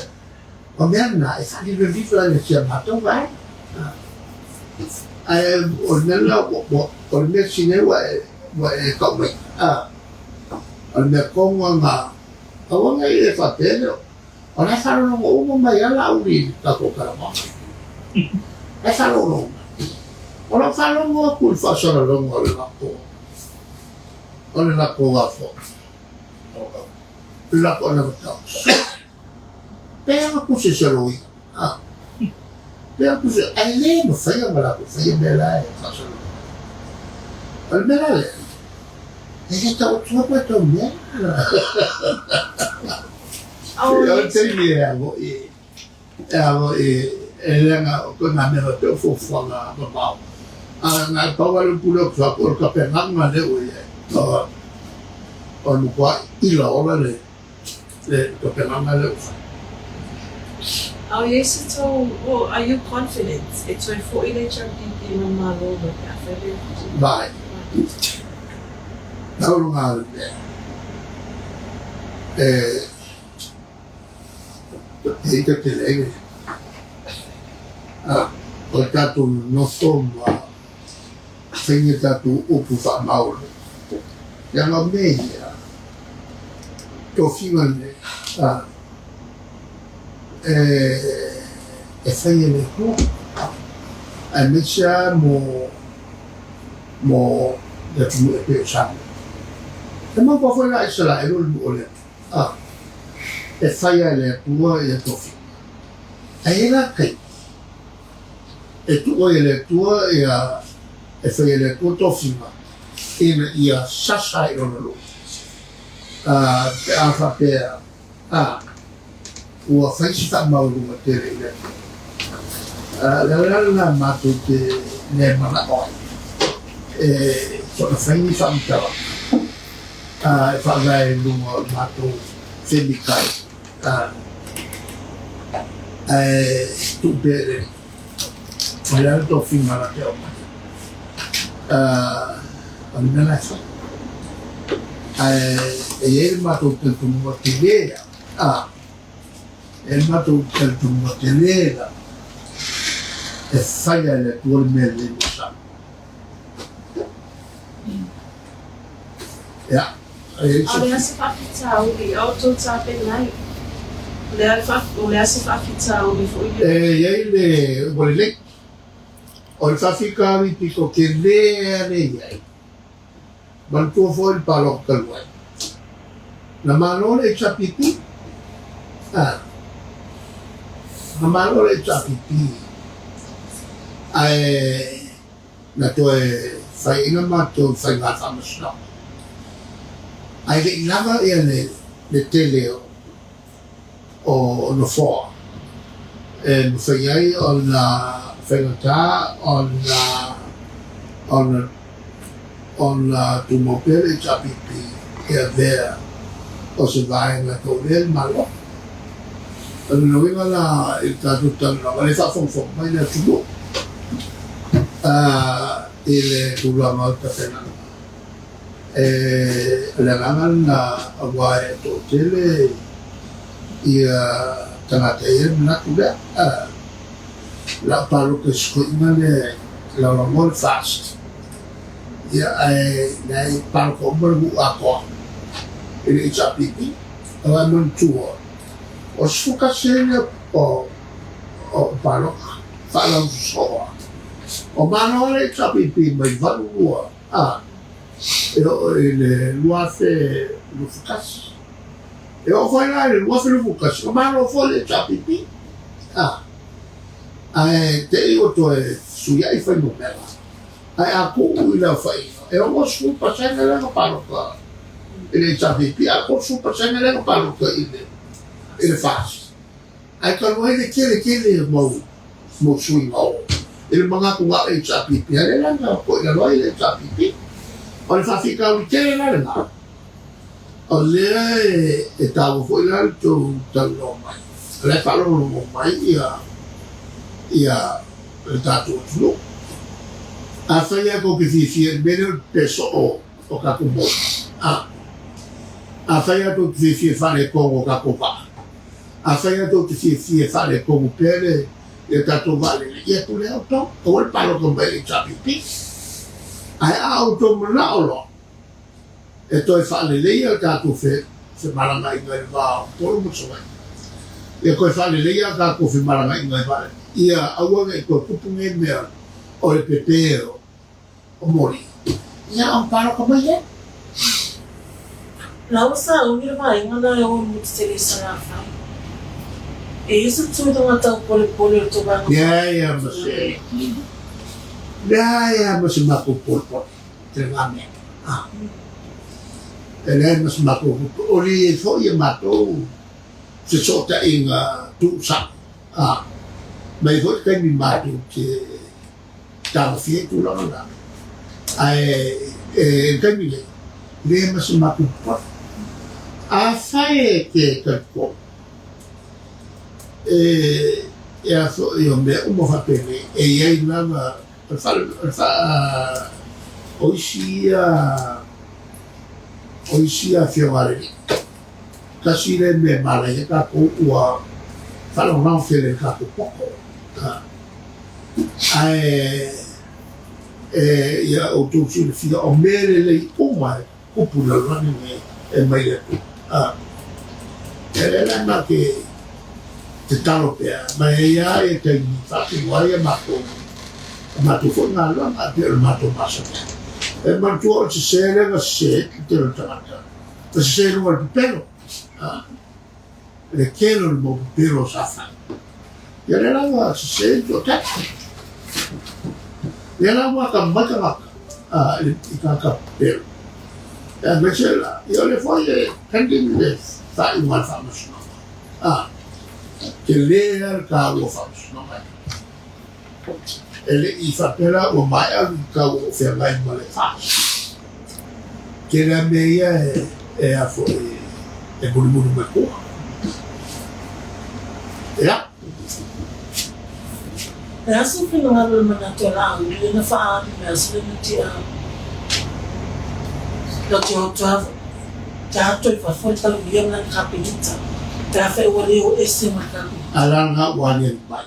o mea na e faalivaliva i si a matou vaega. Ae o le mea lena, o le mea sili ai ua e tau mai, o le mea tonu lava lena, aua ne i e faapea le o la e faalogologo uma mai lava Laauli i le tatou talanoaga. La e faalogologo mai. O lau faalogo atu i le faasalalauga o le latou, o le latou afua, le latou anavatau. Pea ona tusi se loia, a. Pea ona tusi, ae le mafai ona latou faia mea la e faasalalau. O le mea la lea, e le tau atua matou mea. O le taimi e alo i, e alo i, e leaga o kona mea faapea o fuafuaga mamao. A na o le pau lava le upu lea ou te fai atu, o le tapenaga lea ua i ai, o le matua ila ola le le tapenaga lea ua fai. A o i ai se tou, oh, are you confident e toe foi le HRPP ma le Malo mai pe a fai le. Vai. Tau luga o le mea. E, e ita tele ai le, a, o le tatou nonofo ma faia tatou upu faamaoni. Leaga o mea ia, tofiga lenei, a, e, e fai e le Atua, aemaise lava mo, mo le atunuu e pei o Samoa. E manatua foi la Isaraelu o le nuu o le Atua, a, e fai lava e le Atua ia tofiga. Ae i ai la taimi. E tuu ai e le Atua ia, e fai e le Atua tofiga ina ia sasa ai lona nuu, a, pe a faapea, a, ua fai se faamaualuga tele i le Atua. A, le ala lena matou te le manao ai e soona fai ni faamatalaga, a, e faavae i luga o le matou femikai, a, ae tuu pea i le Alii. O le a le tofiga la te aumai? O le mea la e fai. Ae e i ai le matou talitonuga tele lava, a, e i ai le matou talitonuga tele lava e faia e le Atua le mea lelei mo Samoa. Ia, e i ai A o le a se faafitauli a outou tapena ai? O le a le o le a se faafitauli foi lea? E i ai le ua lelei. O le faafitauli pito tele lava lea e i ai, manatua foi le palota talu ai, na malo le HRPP, a, na malo le HRPP, ae Na toe faiaina matou i faiga faamasinoga, ae le i lava ia le tele o nofoa e mafai ai ona faigata ona ona ona tumau pea le HRPP e avea o se vaega e tauavea le Malo. O lona uiga la i le tatou talanoaga, o lea e faafogafoga mai le atunuu i le tulaga o le tapenaga. E, o le agaga lena aua e toatele ia tagata e i ai le manatu lea. Lau palota i se toeaina lea e lagolagoa le FAST. Ia, ae leai palota uma le nuu atoa i le HRPP. Aua e manatua, o le 11 ai lea o o palota faalausosoa. O malo le HRPP mai 82 a e oo i le 2021. E oo foi la i le 2021, na malo foi le HRPP. A, ae te i ua toe fesuiai fuainumera. Ae a tuu i le aofaiga, e 60% lea na palota i le HRPP, a o le 30% lea na palota i le i le FAST. Ae talu ai le tele tele o mau mau suiga o i le manatu na o le HRPP, a o lea la na toilalo ai le HRPP. O le faafitauli tele la lena, o lea e taua foi la le tou talanoa mai, o la e faalogologo mai ia ia le tatou atunuu. Afai lava tou te fiafia i le mea lea o le pepe soo o tatou moa, a. Afai lava tou te fiafia i le faaletonu o tatou vaa, afai lava tou te fiafia e faaletonu pea le le tatou vaalele, ia pule outou, aua le palota mai i le HRPP. Ae a outou manao loa e toe faaleleia le tatou femalagaaiga i le va o Upolu ma Savaii, ia toe faaleleia a tatou femalagaaiga i vaalele, ia aua ne i toe tupu nei mea o le pepe o moli, ia ona palota mai lea. La ua sauni le vaega na e o i motu tele i Salafai. E i ai se tulaga tau polepole o le tou vaega Leai lava ma se, leai lava ma se matou polepole. Te lena mea. E leai ma se matou tupe. O le i ai foi a matou fesootaiga tuusao. Mai ai foi le taimi matou te tagofia ai tulaga na. Ae i le taimi nei, leai ma se matou popoe. Afai e te talitonu, e a foi o mea uma faapenei, e i ai lava O le faa, o isi ia, o isi ia afioga a le alii. Tasi lea mea e manaia ai tatou ua faalagolago tele i le tatou poto. Ae e ia outou silafia o mea lelei uma e tupu i le lalolagi lenei e mai le Atua. E lea la ma te tatalo pea, ma e i ai ia taimi e faatino ai a matou, a matou foi galuega, e pei o le matou masani. E manatua o le sese lea na sese ai le tele o tagata, na sese i luga o le pepelo, le tele o le mau pepelo sa fai. Ia lea la ua sese le toatele. Lea la ua atamamai tagata i tagata pepelo. Aemaise la, ia o lea foi e pending le faaiuga a le Faamasinoga. Tele lava le taua o Faamasinoga ia. E le i faapea la ua maea luitau o feagai ma le FAST. Tele lava mea ia e a foi e mulimuli mai tua. Ia. E a se finagalo o le manatu a Laauli lea na faaali mai aso lea na tea lau te ato i fafo le Palemia ma lana Kapeneta pe afai ua le o ese ma le Kapeneta. A la na ua aliali mai.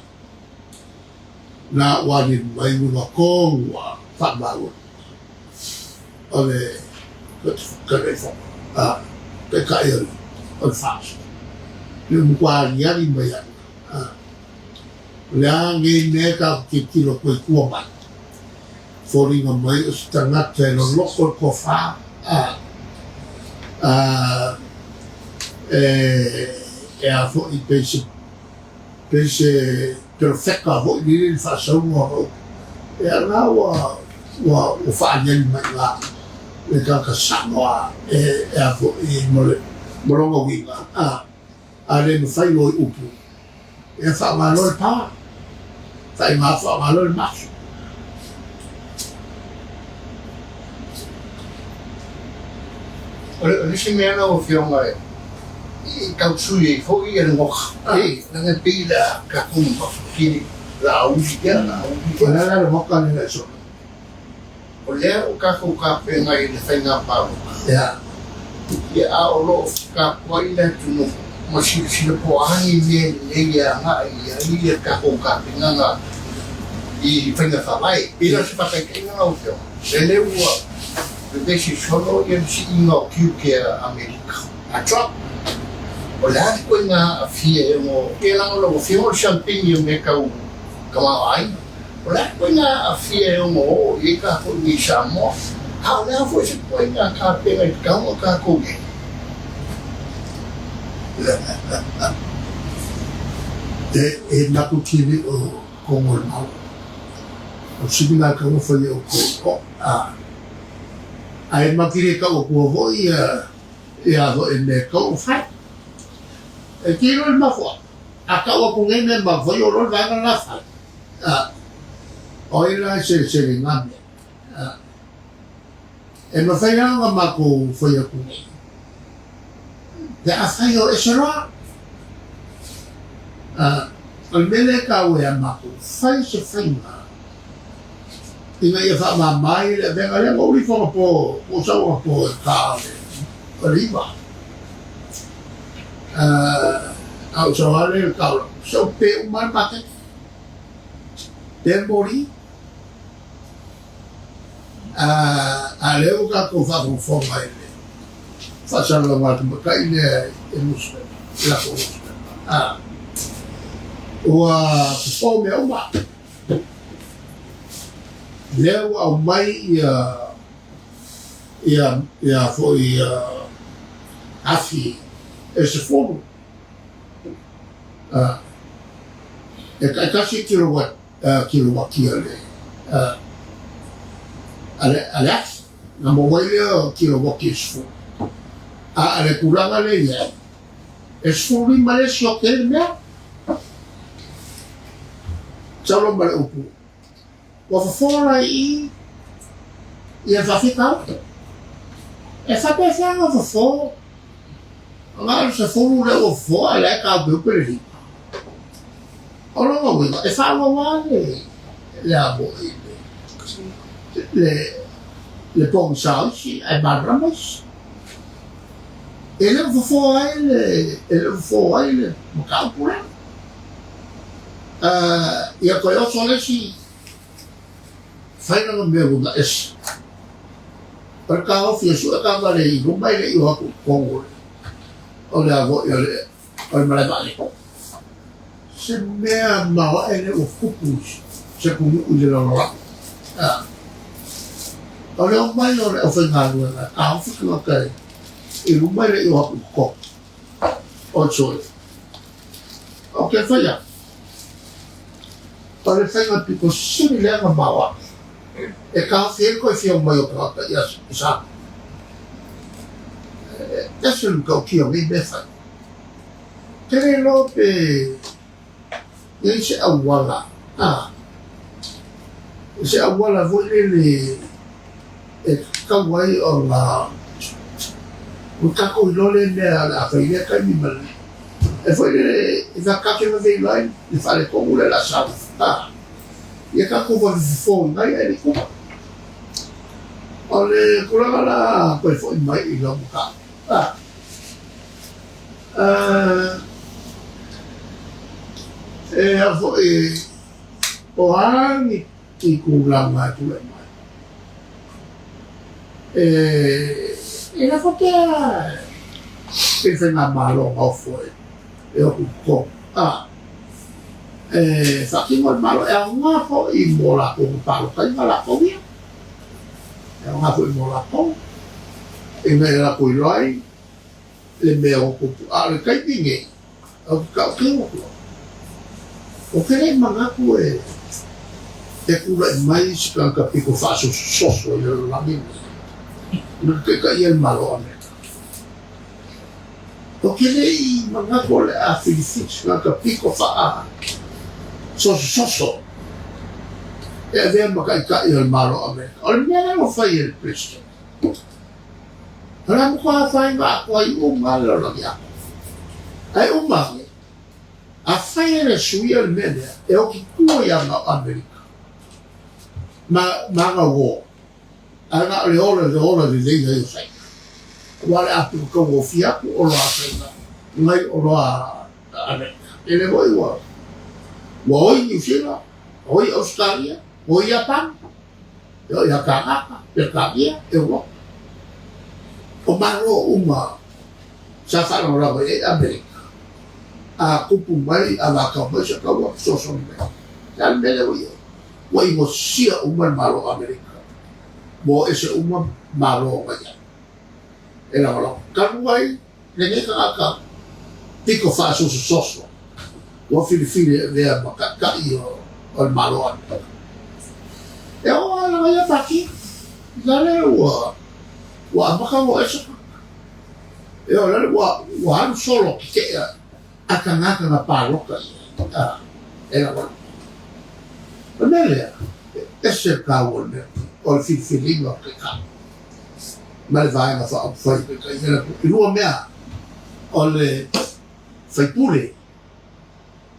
Na ua aliali mai uiga tonu ua faamaua o le Taitaifono, Taitai o le FAST. Le matua aliali mai ai. O le a nei mea tatou te tilotilo atu ai i tua mai, foliga mai o se tagata e loloto le tofa, e a foi pei se pei se perofeta foi lele le faasauga o upu. Ia lena ua ua ua faaaliali mai i ina le tagata Samoa e e a foi mo le mo lona uiga a a le mafai loa i upu ia faaaoga loa le power, faaiga faaaoga loa le maso. O le isi mea lau Afioga e tau sui ai foi le goka, leaga e pei o le a tatou mafutili Laauli lea, Laauli lea. O le a la le goka lea e solo? O lea ua tatou tapena i le faiga palota, ia, a o lo o tapuai le atunuu ma silasila po o a ni mea lelei e agai i ai le tatou tapenaga i faiga faavae. E pei la o se faataitaiga lau Afioga, lele ua vevesi solo le siiga o tiute a Amerika, a Trump. O le a le ituaiga aafia e ono, ia leaga o lau Afioga o le siampini o mea tau tamaoaiga. O le a ituaiga aafia e ono oo i ai tatou i inei i Samoa, a o le a foi se ituaiga tapena e tatau ona tatou i ai? E matou te le o kogo i le Malo. O le sili lena e tatau ona fai e outou. Ae matou te le tau atua foi ia foi mea e tatau ona fai. E te iloa i le mafuaaga, a tau atu nei mea matou fai, o loa le vaega lena fai. O ai la e selesele i na mea? E mafai la ona matou fai atu nei, pe afai o ese loa. O le mea lea e taua ia matou, fai se faiga ina ia faamama ai le avega lea. Na ou lifo anapo, na ou sau anapo i le ta o le 9. A ou sau lava lea i le taulaga, se ua pe uma lava le maketi. Pe moli. A lea ua tatou faafogafoga i le faasalalauga a le tamaitai lea e nusipepa, i latou nusipepa, ua fofo mea uma. Lea ua aumai ia ia ia foi afi e 10 e taitasi kilowatt kilowati a le a le a le afi na maua ai lea o kilowati e 10 a o le tulaga lea i ai e 15 lea sioki ai le mea. Saulo ma le upu ua fofo la i i ia faafitauli. E faapefea ona fofo na o le 10 lea ua fofo ae la e taupeupe le 5. O lona uiga e faaauau lava le le a foi le le pogisa o isi ae malamalama isi. E le o fofo ai le e le o fofo ai le mataupu lea. Ia toe oso le isi fai lana mea uiga ese. O le taofi e sue taavale i luma e le i o atu i totonu o le a foi o le o le malae vaalele. Se mea maoae lea ua tupu i se atunuu i le lalolagi. O le omai o le aufaigaluega e taofi tagata i luma e le i o atu i totonu o le soe. Ou te fai atu, O le faiga pito sili lea na maoae e taofi ai le toe fia mai o tagata i Samoa. E ese le matautia o nei mea e fai. Ou te le iloa pe i ai se auala, a, se auala foi lele e tatau ai ona ua tatou iloa lea mea o le a fai i lea taimi ma le e foi lele e faatasi vave iloa ai le faaletonu lea o le a sau, a, ia tatou vave fofoina ai ae le i tupu. O le tulaga la toe foi mai i lau mataupu, a, e a foi o a ni tulaga e tulai mai. E lafo pea i le faigamalo na ofo e o atu i totonu, a, e faatino e le Malo, e aoga foi mo latou na palotaina latou ia, e aoga foi mo latou, ina ia latou iloa ai le mea ua tupu. A o le taimi nei, ou te tautino atu au, ou te le i manatu e tulai mai se tagata pito faasososo i le lalolagi lenei na taitaia le Malo o Amerika. Ou te le i manatu o le a filifili se tagata pito faasososo e avea ma taitai o le Malo o Amerika. O le mea lea ua fai e le President, O le a matua afaina atoa ai uma lava le lalolagi atoa. Ae uma ane, afai e le suia le mea lea, e oti tua i aga o Amerika ma ma aga uo, ae na o le ola le ola lelei ai o Saina. Aua o le a pito taugofie atu oloa a Saina nai oloa a Amerika. Tele foi ua ua oi Niu Sila, oi Ausetalia, oi Iapani. E oo ia Kanata, Peretania, Europe. O Malo uma sa faalagolago i ai Amerika, a tupu mai, a vatau mai se taua fesoasoani mai. O le a le mea lea ua i ai? Ua inosia uma le Malo o Amerika, ua o ese uma Malo o na i ai e lagolago. Talu ai lenei tagata pito faasosososo ua filifili e avea ma taitai o le Malo o Amerika. E oo lava lava ia Pati, i lale ua ua amata ona o ese tagata. E oo i lale ua ua alu solo tetee a tagata na palota i ai e lagolago. O le mea lea, e ese le taua o le mea o le filifiliga o taitai. ma le Vaega Faaupufai e lua mea, o le faipule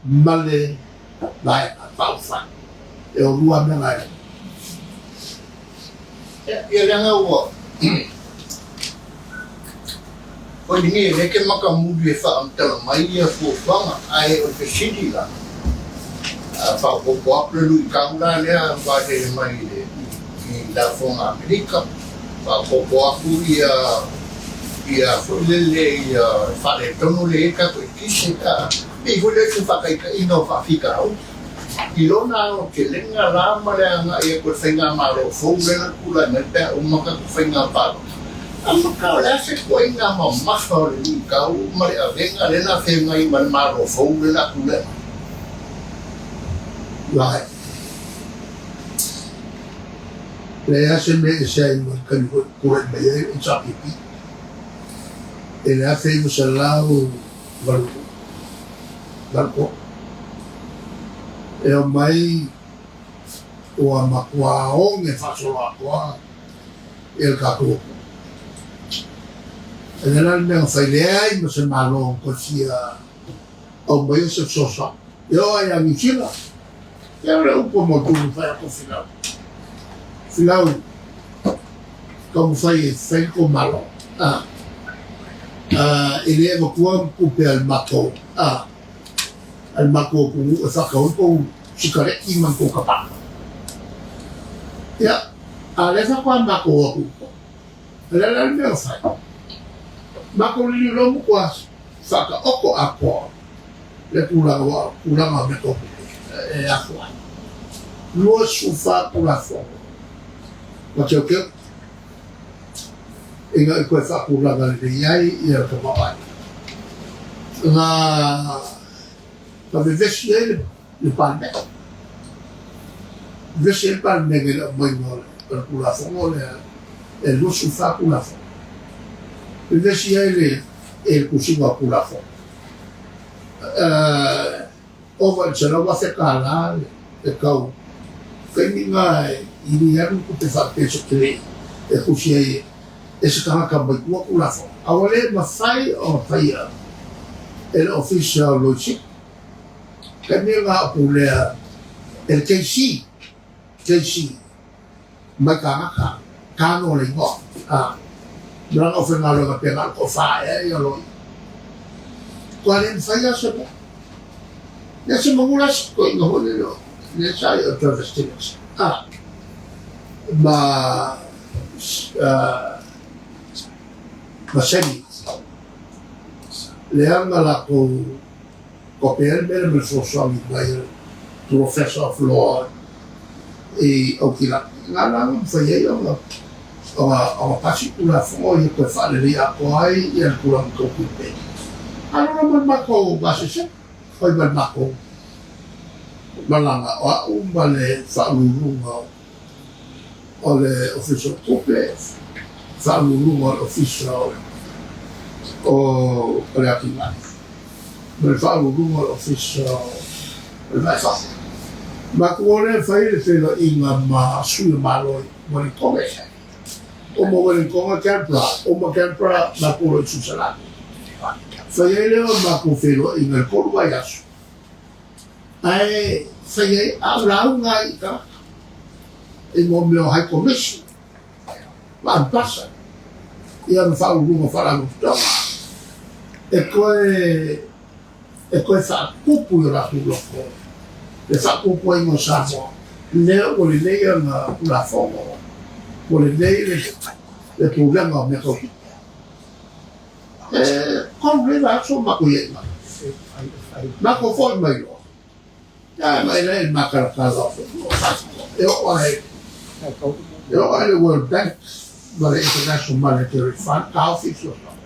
ma le Vaega Faaupufai. E o lua mea na e. Ia leaga ua Oi lenei e le ke makamuli e faamatala mai ia fuafuaga, ae o le fesili la, a faaopoopo atu le luitau la lea vaelele mai i le i lafoga Amerika, faaopoopo atu ia ia foi lele ia faaletonu lea i ai tatou eletise, a pei foi lea o se faataitaiga o faafitauli. I lona aotelega la ma le agai atu o le faigamalo fou lea na tulai mai pe a uma tatou faiga palota, a maka o le a se ituaiga mamafa o le luitau ma le avega lea na feagai ma le Malo fou lea na tulai mai? Right. Leai se mea e ese ai ma le taimi foi na tulai mai ai le HRPP i le 1983. E omai ua matua oge faasoloatoa ia le tatou atunuu. E le la le mea na fai, leai ma se Malo na toe fia aumaia se fesoasoani. E oo lava ia Niu Sila, ia o le upu a mautonu na fai atu Filau. Filau, taumafai e fai le tou Malo. A, a, e le avatua ni tupe a le matou, a, a le matou atunuu e faatau ai tou sikareti ma ni tou tapaka. Ia, a o lea faatoa matou o atu i totonu. O le a la le mea o fai? Matou liliu loa matua faataoto atoa le tulaga ua tulaga o mea tau tupe e afua ai. 24 Tulafono na teuteu ina i toe faatulaga lelei ai ia le tamaoaiga. Na vevesi ai le Palemene. vevesi ai le Palemene i le aumaiga o le Tulafono lea e 24 Tulafono. Vevesi ai le i le tusiga o Tulafono. Ova i le $100,000 le tau taimi lena i le alu tupe faapea se tele e tusi ai e se tagata mai tua Tulafono. A ua le mafai ona faia e le Ofisa o Loia Sili. Taimi lena o pulea e le KC, KC mai Kanaka, Kano le igoa, a ma lana aufaigaluega pe na o le toafa ea ia loia. Ua le mafai lava se mea. Lea se manu la se toeaina foi lele o lea sa i o Travis Stevens, a ma ma Sammy lea na latou Kopea le mea lea ma le fesoasoani mai a le Professor of Law i Aukilani. Na la na mafai ai ona ona pasi Tulafono ia toe faalelei atoa ai ia le tulaga tau tupe. Alu la ma le matou gasese, fai ma le matou malaga o au ma le faauluuluga o le Ofisa o Tupe, Faauluuluga o le Ofisa o le Atinae, ma le Faauluuluga o le Ofisa o le Vae Fafo. Matou o lea e fai le feiloaiga ma sui o Malo i Wellingtone. Uma Wellingtone, Canberra, uma Canberra, matou loa i Suisalani. Fai ai lea o le matou feiloaiga i le 3 vaiaso. Ae fai ai a o lauga ai i tagata i mo mea o High Commission ma Ambassador ia ma Faauluuluga o Faalapotopotoga e toe e toe faatupu i o latou loko le faatuatuaina o Samoa lea ua lelei ana Tulafono ua lelei le le pulega o mea tau tupe. E 3 lea vaiaso o matou i ai i ina. Matou foi mai loa, ia ma ela e matalatala o fafo, e oo lava i e oo lava i le World Bank ma le International Monetary Fund taofi fesoasoani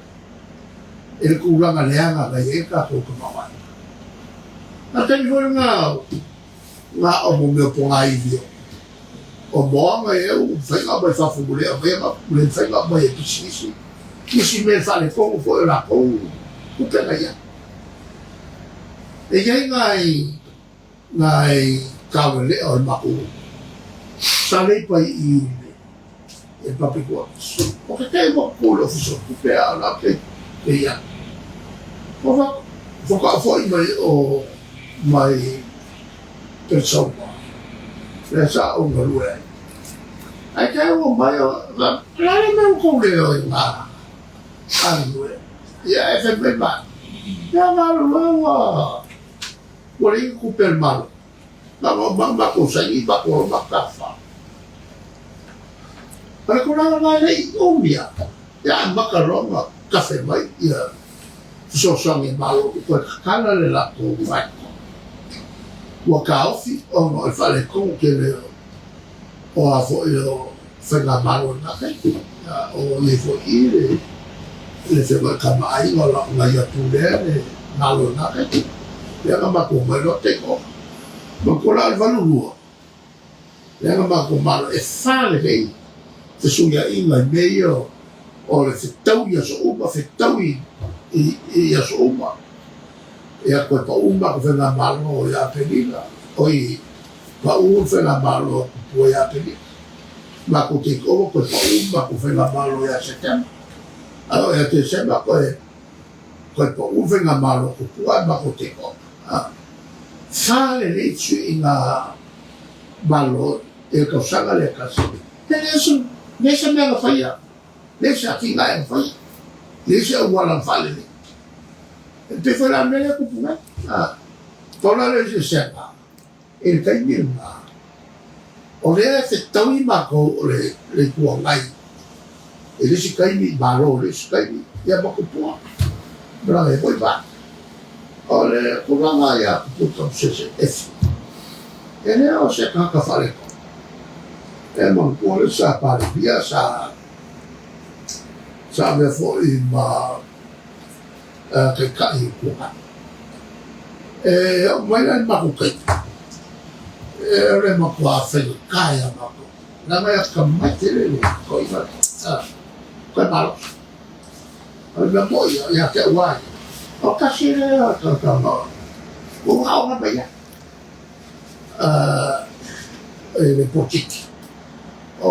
i le tulaga leaga na i ai le tatou tamaoaiga. A o le taimi foi lena na o mo mea o pogaivi o moa na i ai ua mafai ona aumai fafo ua le aumaia ua le mafai ona aumai e pisinisi nisi mea e faaletonu foi o latou tupe na i ai. E i ai nai nai taulelea o le matou sa leipa i i le Public Works. O ke kai ua ku le Ofisa o Tupe a o la pe pe ia. Ua fa faatoa foi mai o mai Pensauma lea sa ou galue ai. Ae kai ua mai o la le mea ua tou le o i ngā galulue. Ia e fai mai ma ia galulue ua ua leai ni tupe a le Malo. Na o ma matou saini matou o ma tafa. O le tulaga lena e le i umi lava, ia amata loa ona tafe mai ia fesoasoani a Malo e toe tatala le latou vaega. Ua taofi ona o le faaletonu tele o a foi o faigamalo i lena taimi. O i ai foi i i le le feoai kamaʻāina o na ia pulea le Malo i lena taimi. Lea na matou omai loa take over. Manatua la o le 82, lea na matou malo e fa lelei fesuiaiga i mea ia o le fetaui i aso uma, fetaui i aso uma. Ia toe pau matou faigamalo ia Aperila, oi, pau le faigamalo a Tupua ia Aperila. Matou take over toe pau matou faigamalo ia Setema. A oo ia Tesema toe toe pau le faigamalo a Tupua ae matou take over. Fa lelei fesuiaiga Malo i le tausaga lea tasi. E le se, leai se mea na faia, leai se atinae na faia, leai se auala na faalelei. E pei foi la o le mea lea e tupu nei. A, pau la lea o le eseesega i le taimi lena, o lea e fetaui matou o le, le Itu Agai i le isi taimi, Malo i le isi taimi, ia ma Tupua. Malaga ai foi ma. O le tulaga ia Tupua Tamasese Efi, e le o se tagata faaletonu. E manatua le sa Palemia, sa sa avea foi ma Taitai o Itu Agai. E oo mai la i le matou taimi, E o le matua faigata ia matou, leaga e atamai tele le toeaina lea, toe malosi. O le mea moni ia, ia te au lava ia, o tasi lea o tagata ua aoga mai ai i le polokiki. O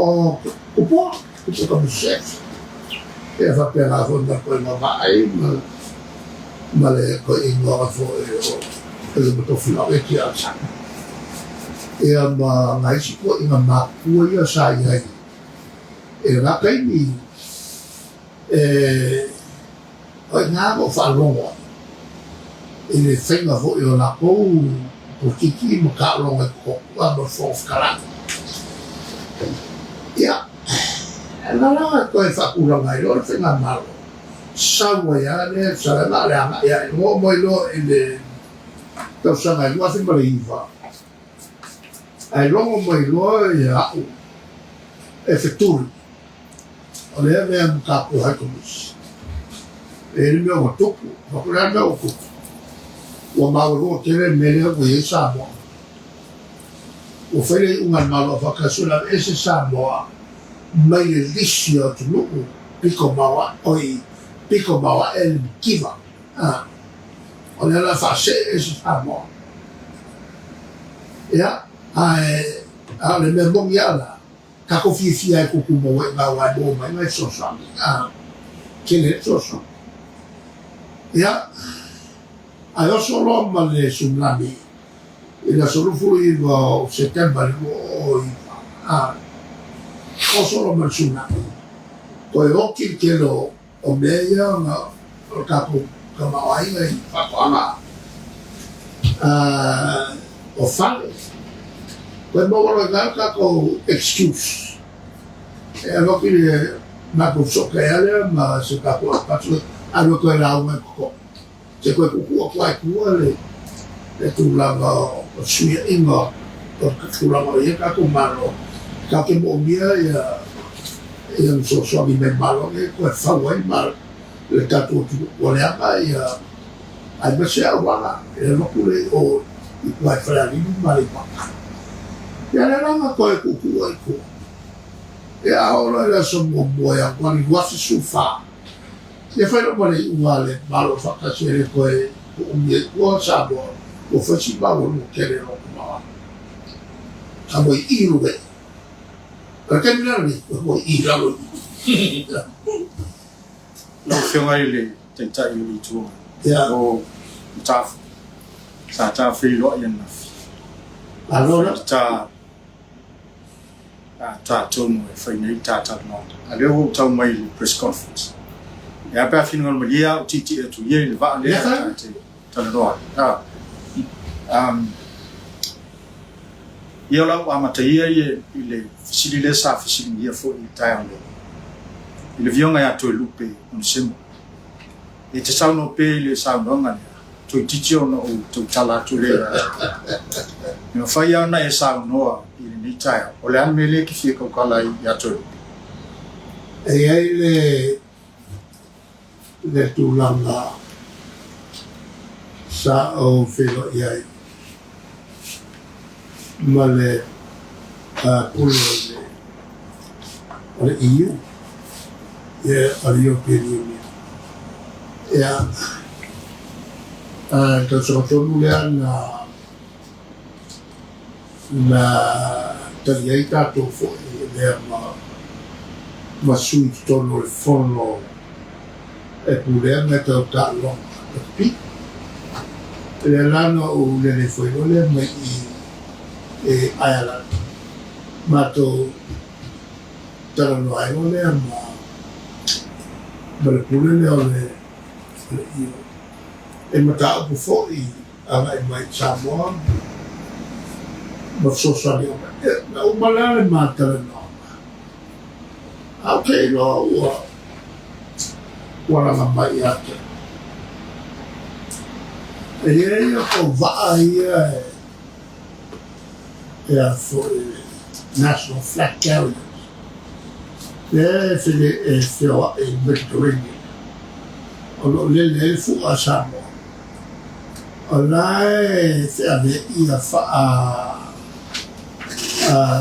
Tupua, Tupua Tamasese, ia faapena foi ma le toeaina o Vaai ma le toeaina foi o le Matofilaoe Eti Alexander. Ia ma nai isi toeaina matutua ia sa i ai i lena taimi, e o i ina na ou faalogo ai i le faiga foi o latou polokiki ma taaloga i totonu a ma le Fofoga Fetalai. Ia, na la e toe faatulaga ai loa le faigamalo, sau ai lava lea fetalaiga a o le agai lava i luga, oo mai loa i le tausaga e 2009, ae logo mai loa au e fetuli. O le avea ma tatou High Commission. E i ai le mea ua tupu, o le a le mea ua tupu? Ua maualuga tele le mea lea ua i ai Samoa. Ua fai le iuga a le Malo Aufaatasi o le aveese Samoa mai le lisi o atunuu pito maoae, oi, pito maoae le mativa. O lea o le a faasee ese Samoa. Ia, ae a o le mea moni lava la, Tatou fiafia ai tutumau ai ina aua e maua mai nai fesoasoani a tele ai le fesoasoani. Ia, ae oso loa ma le tsunami i le aso 29 o Setema i le 2009, a oso loa ma le tsunami, toe oti le tele o mea ia ona o le tatou tamaoaiga i faatoaga o fale. Toe maua loa i ina le tatou excuse e avatu i le matou fesootai lea ma se tatou alu alu e toe lauga i totonu. Se toe tuutuu atu lava i tua le tulaga o le fesuiaiga o le tulaga o i ai tatou Malo, tatou te moomia ia le fesoasoani mai Malo nei e toe fau ai le tatou atunuu ua leaga ia aemaise auala e alu atu lea i o i tua i Falealili ma Aleipata. Ia lea la na toe tuutuu ai i tua. Ia a oo loa i le aso muamua ia Ianuari 2014, Ia fai loa ma le iuga a le Malo Faatasi e le toe tuumia i tua Samoa ua fai si maualuga tele o lona tamaoaiga. A ua i i luga i i. O le taimi la lenei, ua i i lalo i i. Lau Afioga i le Taitai o le Itu Agai, o Matafu, sa ta feiloai ananafi. Malo la. Ta ta tonu e fai nei ta talanoaga. A lea ua ou tau mai i le press conference. E a pe a finagalo malie a ou tietie atu ia i le vaa lea ta te talanoa ai. Ia o le a ou amata ia i le fesili lea sa fesiligia foi i le taeao nei, i le Afioga ia Toelupe Onesemo. E te saunoa pea i le saunoaga lea, toeitiiti ona ou tautala atu lea ia te oe. E mafai lava ona e saunoa i lenei taeao, o le a le mea lea e te fia tautala ai ia Toelupe? E i ai le le tulaga sa ou feiloai ai ma le pule o le EU, o le European Union. Ia, tausaga tonu lea na na tali ai tatou foi e lea ma sui i totonu o le fono e pulea mea tau taaloga rugby. Lea la na ou lele foi loa lea mai i i Ireland, matou talanoa ai loa lea ma le pule lea o le EU. E mataupu foi agai mai i Samoa ma fesoasoani uma. Na uma la le ma talanoaga, a ou te iloa ua ua laga mai ia te au. E i ai o tou vaa ia e a foi National Flag Carriers, lea e feoai i le Mediterranean, o lo o lele ai le fua a Samoa. O la e feaveaia faa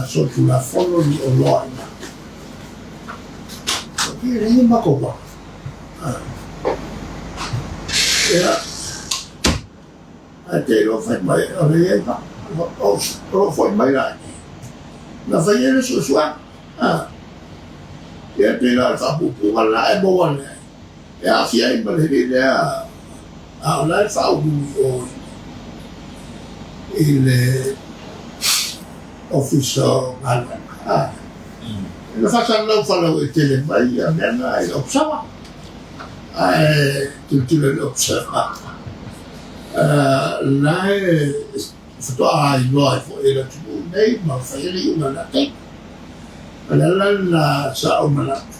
Solitulafono ni oloa i ina. E leai ni matou vala. Ia, ae te iloa fai mai o lea e i ai vaa. O lo o foi mai la i inei. Na fai ai le suesuega. Ia, e pei la o le faapuupuuga lena e maua ane ai, e aafia ai ma le alii lea, a o la e faaulu i o i le Ofisa o Galuega. Na faasalalau faalauaitele mai ia mea na i le Observer, ae tilotilo i le Observer, la e faatoa iloa ai foi e le atunuu lenei ma fai ai le iuga i lena taimi. O le ala lena sa ou manatu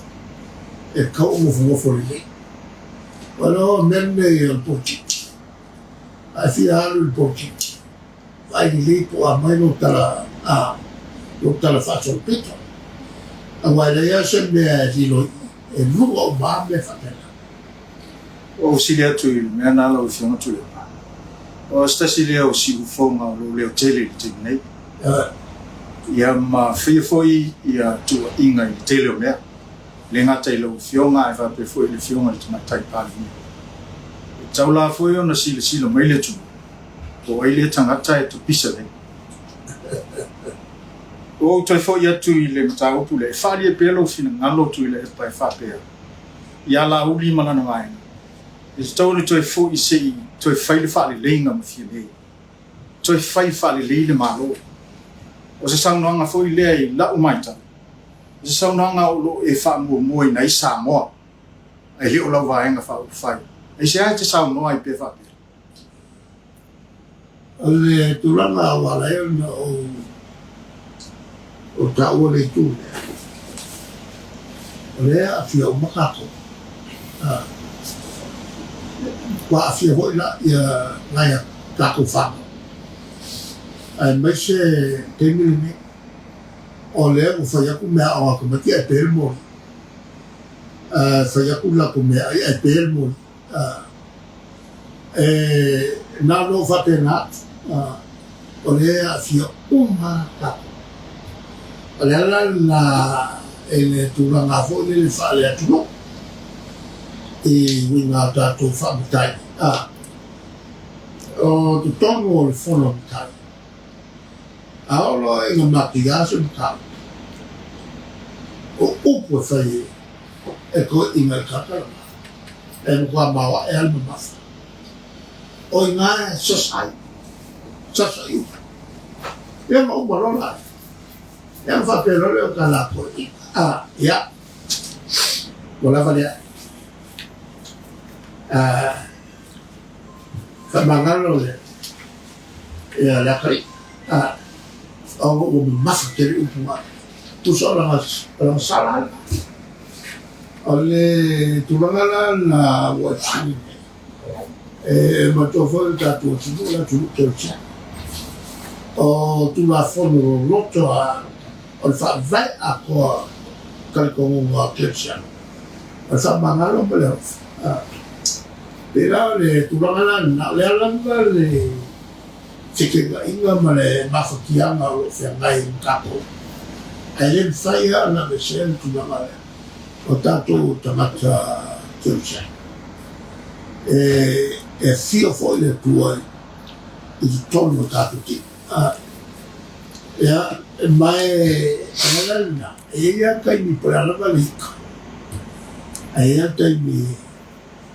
e tatau ona nofonofo lelei. Ua iloa o mea nei o le polokiki, a e fia alu i le polokiki, vaai lelei po o a mai lou tala, a, lou tala faasolopito. Aua e leai lava se mea e lilo i, e lua uma lava mea faapena. Ua ou sili atu i le mea lena lau Afioga Tuilaepa. O se tasi lea o siufofoga o lou leo tele i le taimi nei. Ia ma faia foi ia tuuaiga i le tele o mea, e le gata i lau Afioga ae faapea foi i le Afioga i le Tamaitai Palemia. E tatau la foi ona silasila mai le atunuu po o ai lea tagata e topisa nei. Ua ou toe foi atu i le mataupu lea, e faaalia pea lou finagalo Tuilaepa e faapea, ia Laauli ma lana vaega, e tatau ona toe foi se i toe fai le faaleleiga ma Fiamē. Toe fai faalelei le Malo. O se saunoaga foi lea i la'u matau, o se saunoaga o lo o e faamuamuaina ai Samoa, ae le o lau Vaega Faaupufai. Aisea e te saunoa ai pea faapea? O le tulaga ua ala ai ona ou taua le itu lea, o lea e aafia uma tatou. Ua aafia foi la ia nai a tatou fanau, aemaise taimi lenei, o lea ua fai atu meaaoga a tamaiti ae pe le moli, fai atu latou meaai ae pe le moli. E na ona ou faapena atu, o lea e aafia uma tatou. O le ala lena i le tulaga foi lele faale-atunuu i uiga o tatou faamatai. O totonu o le Fono a Matai, a oo loa ina matuia se mataupu, o upu e fai e toeaiina i le tagata lena, e matua maoae lava le mamafa. O i ina e sasa ai, sasa i uta. Ia ma uma loa la. Ia ona faapea loa lea o tala a toeaiina, a, ia, ua lava lea. Faamagalo le, ia le atalii, a, ona ua mamafa tele upu na. Tusa o lana, o lana sala lena. O le tulaga la na ua e fesili nei, e manatua foi le tatou atunuu, le atunuu kerisiano. O Tulafono loloto a o le faavae atoa talitonuga kerisiano, o le faamagalo ma le alofa. Pei la o le tulaga la lena, o le a lava le fekeunaiga ma le mafatiaga o lo o feagai ma tatou, ae le mafai lava ona aveesea le tulaga lea o tatou tagata kerisiano. E afio foi le Atua i totonu o tatou tino. Ia, ma e o le ala lena, e i ai lava taimi po o le a lava le ika, ae i ai lava taimi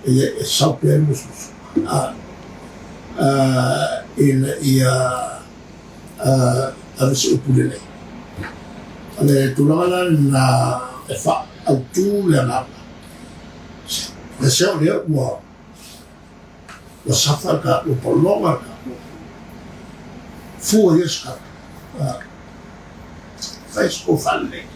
e sau pea le musumusuga ina ia ave se upu lelei. O le tulaga la lena e faaautu le agaga, e se o lea ua ua safa le tatou, ua pologa le tatou fua ia se tatou, fai se tou faalelei.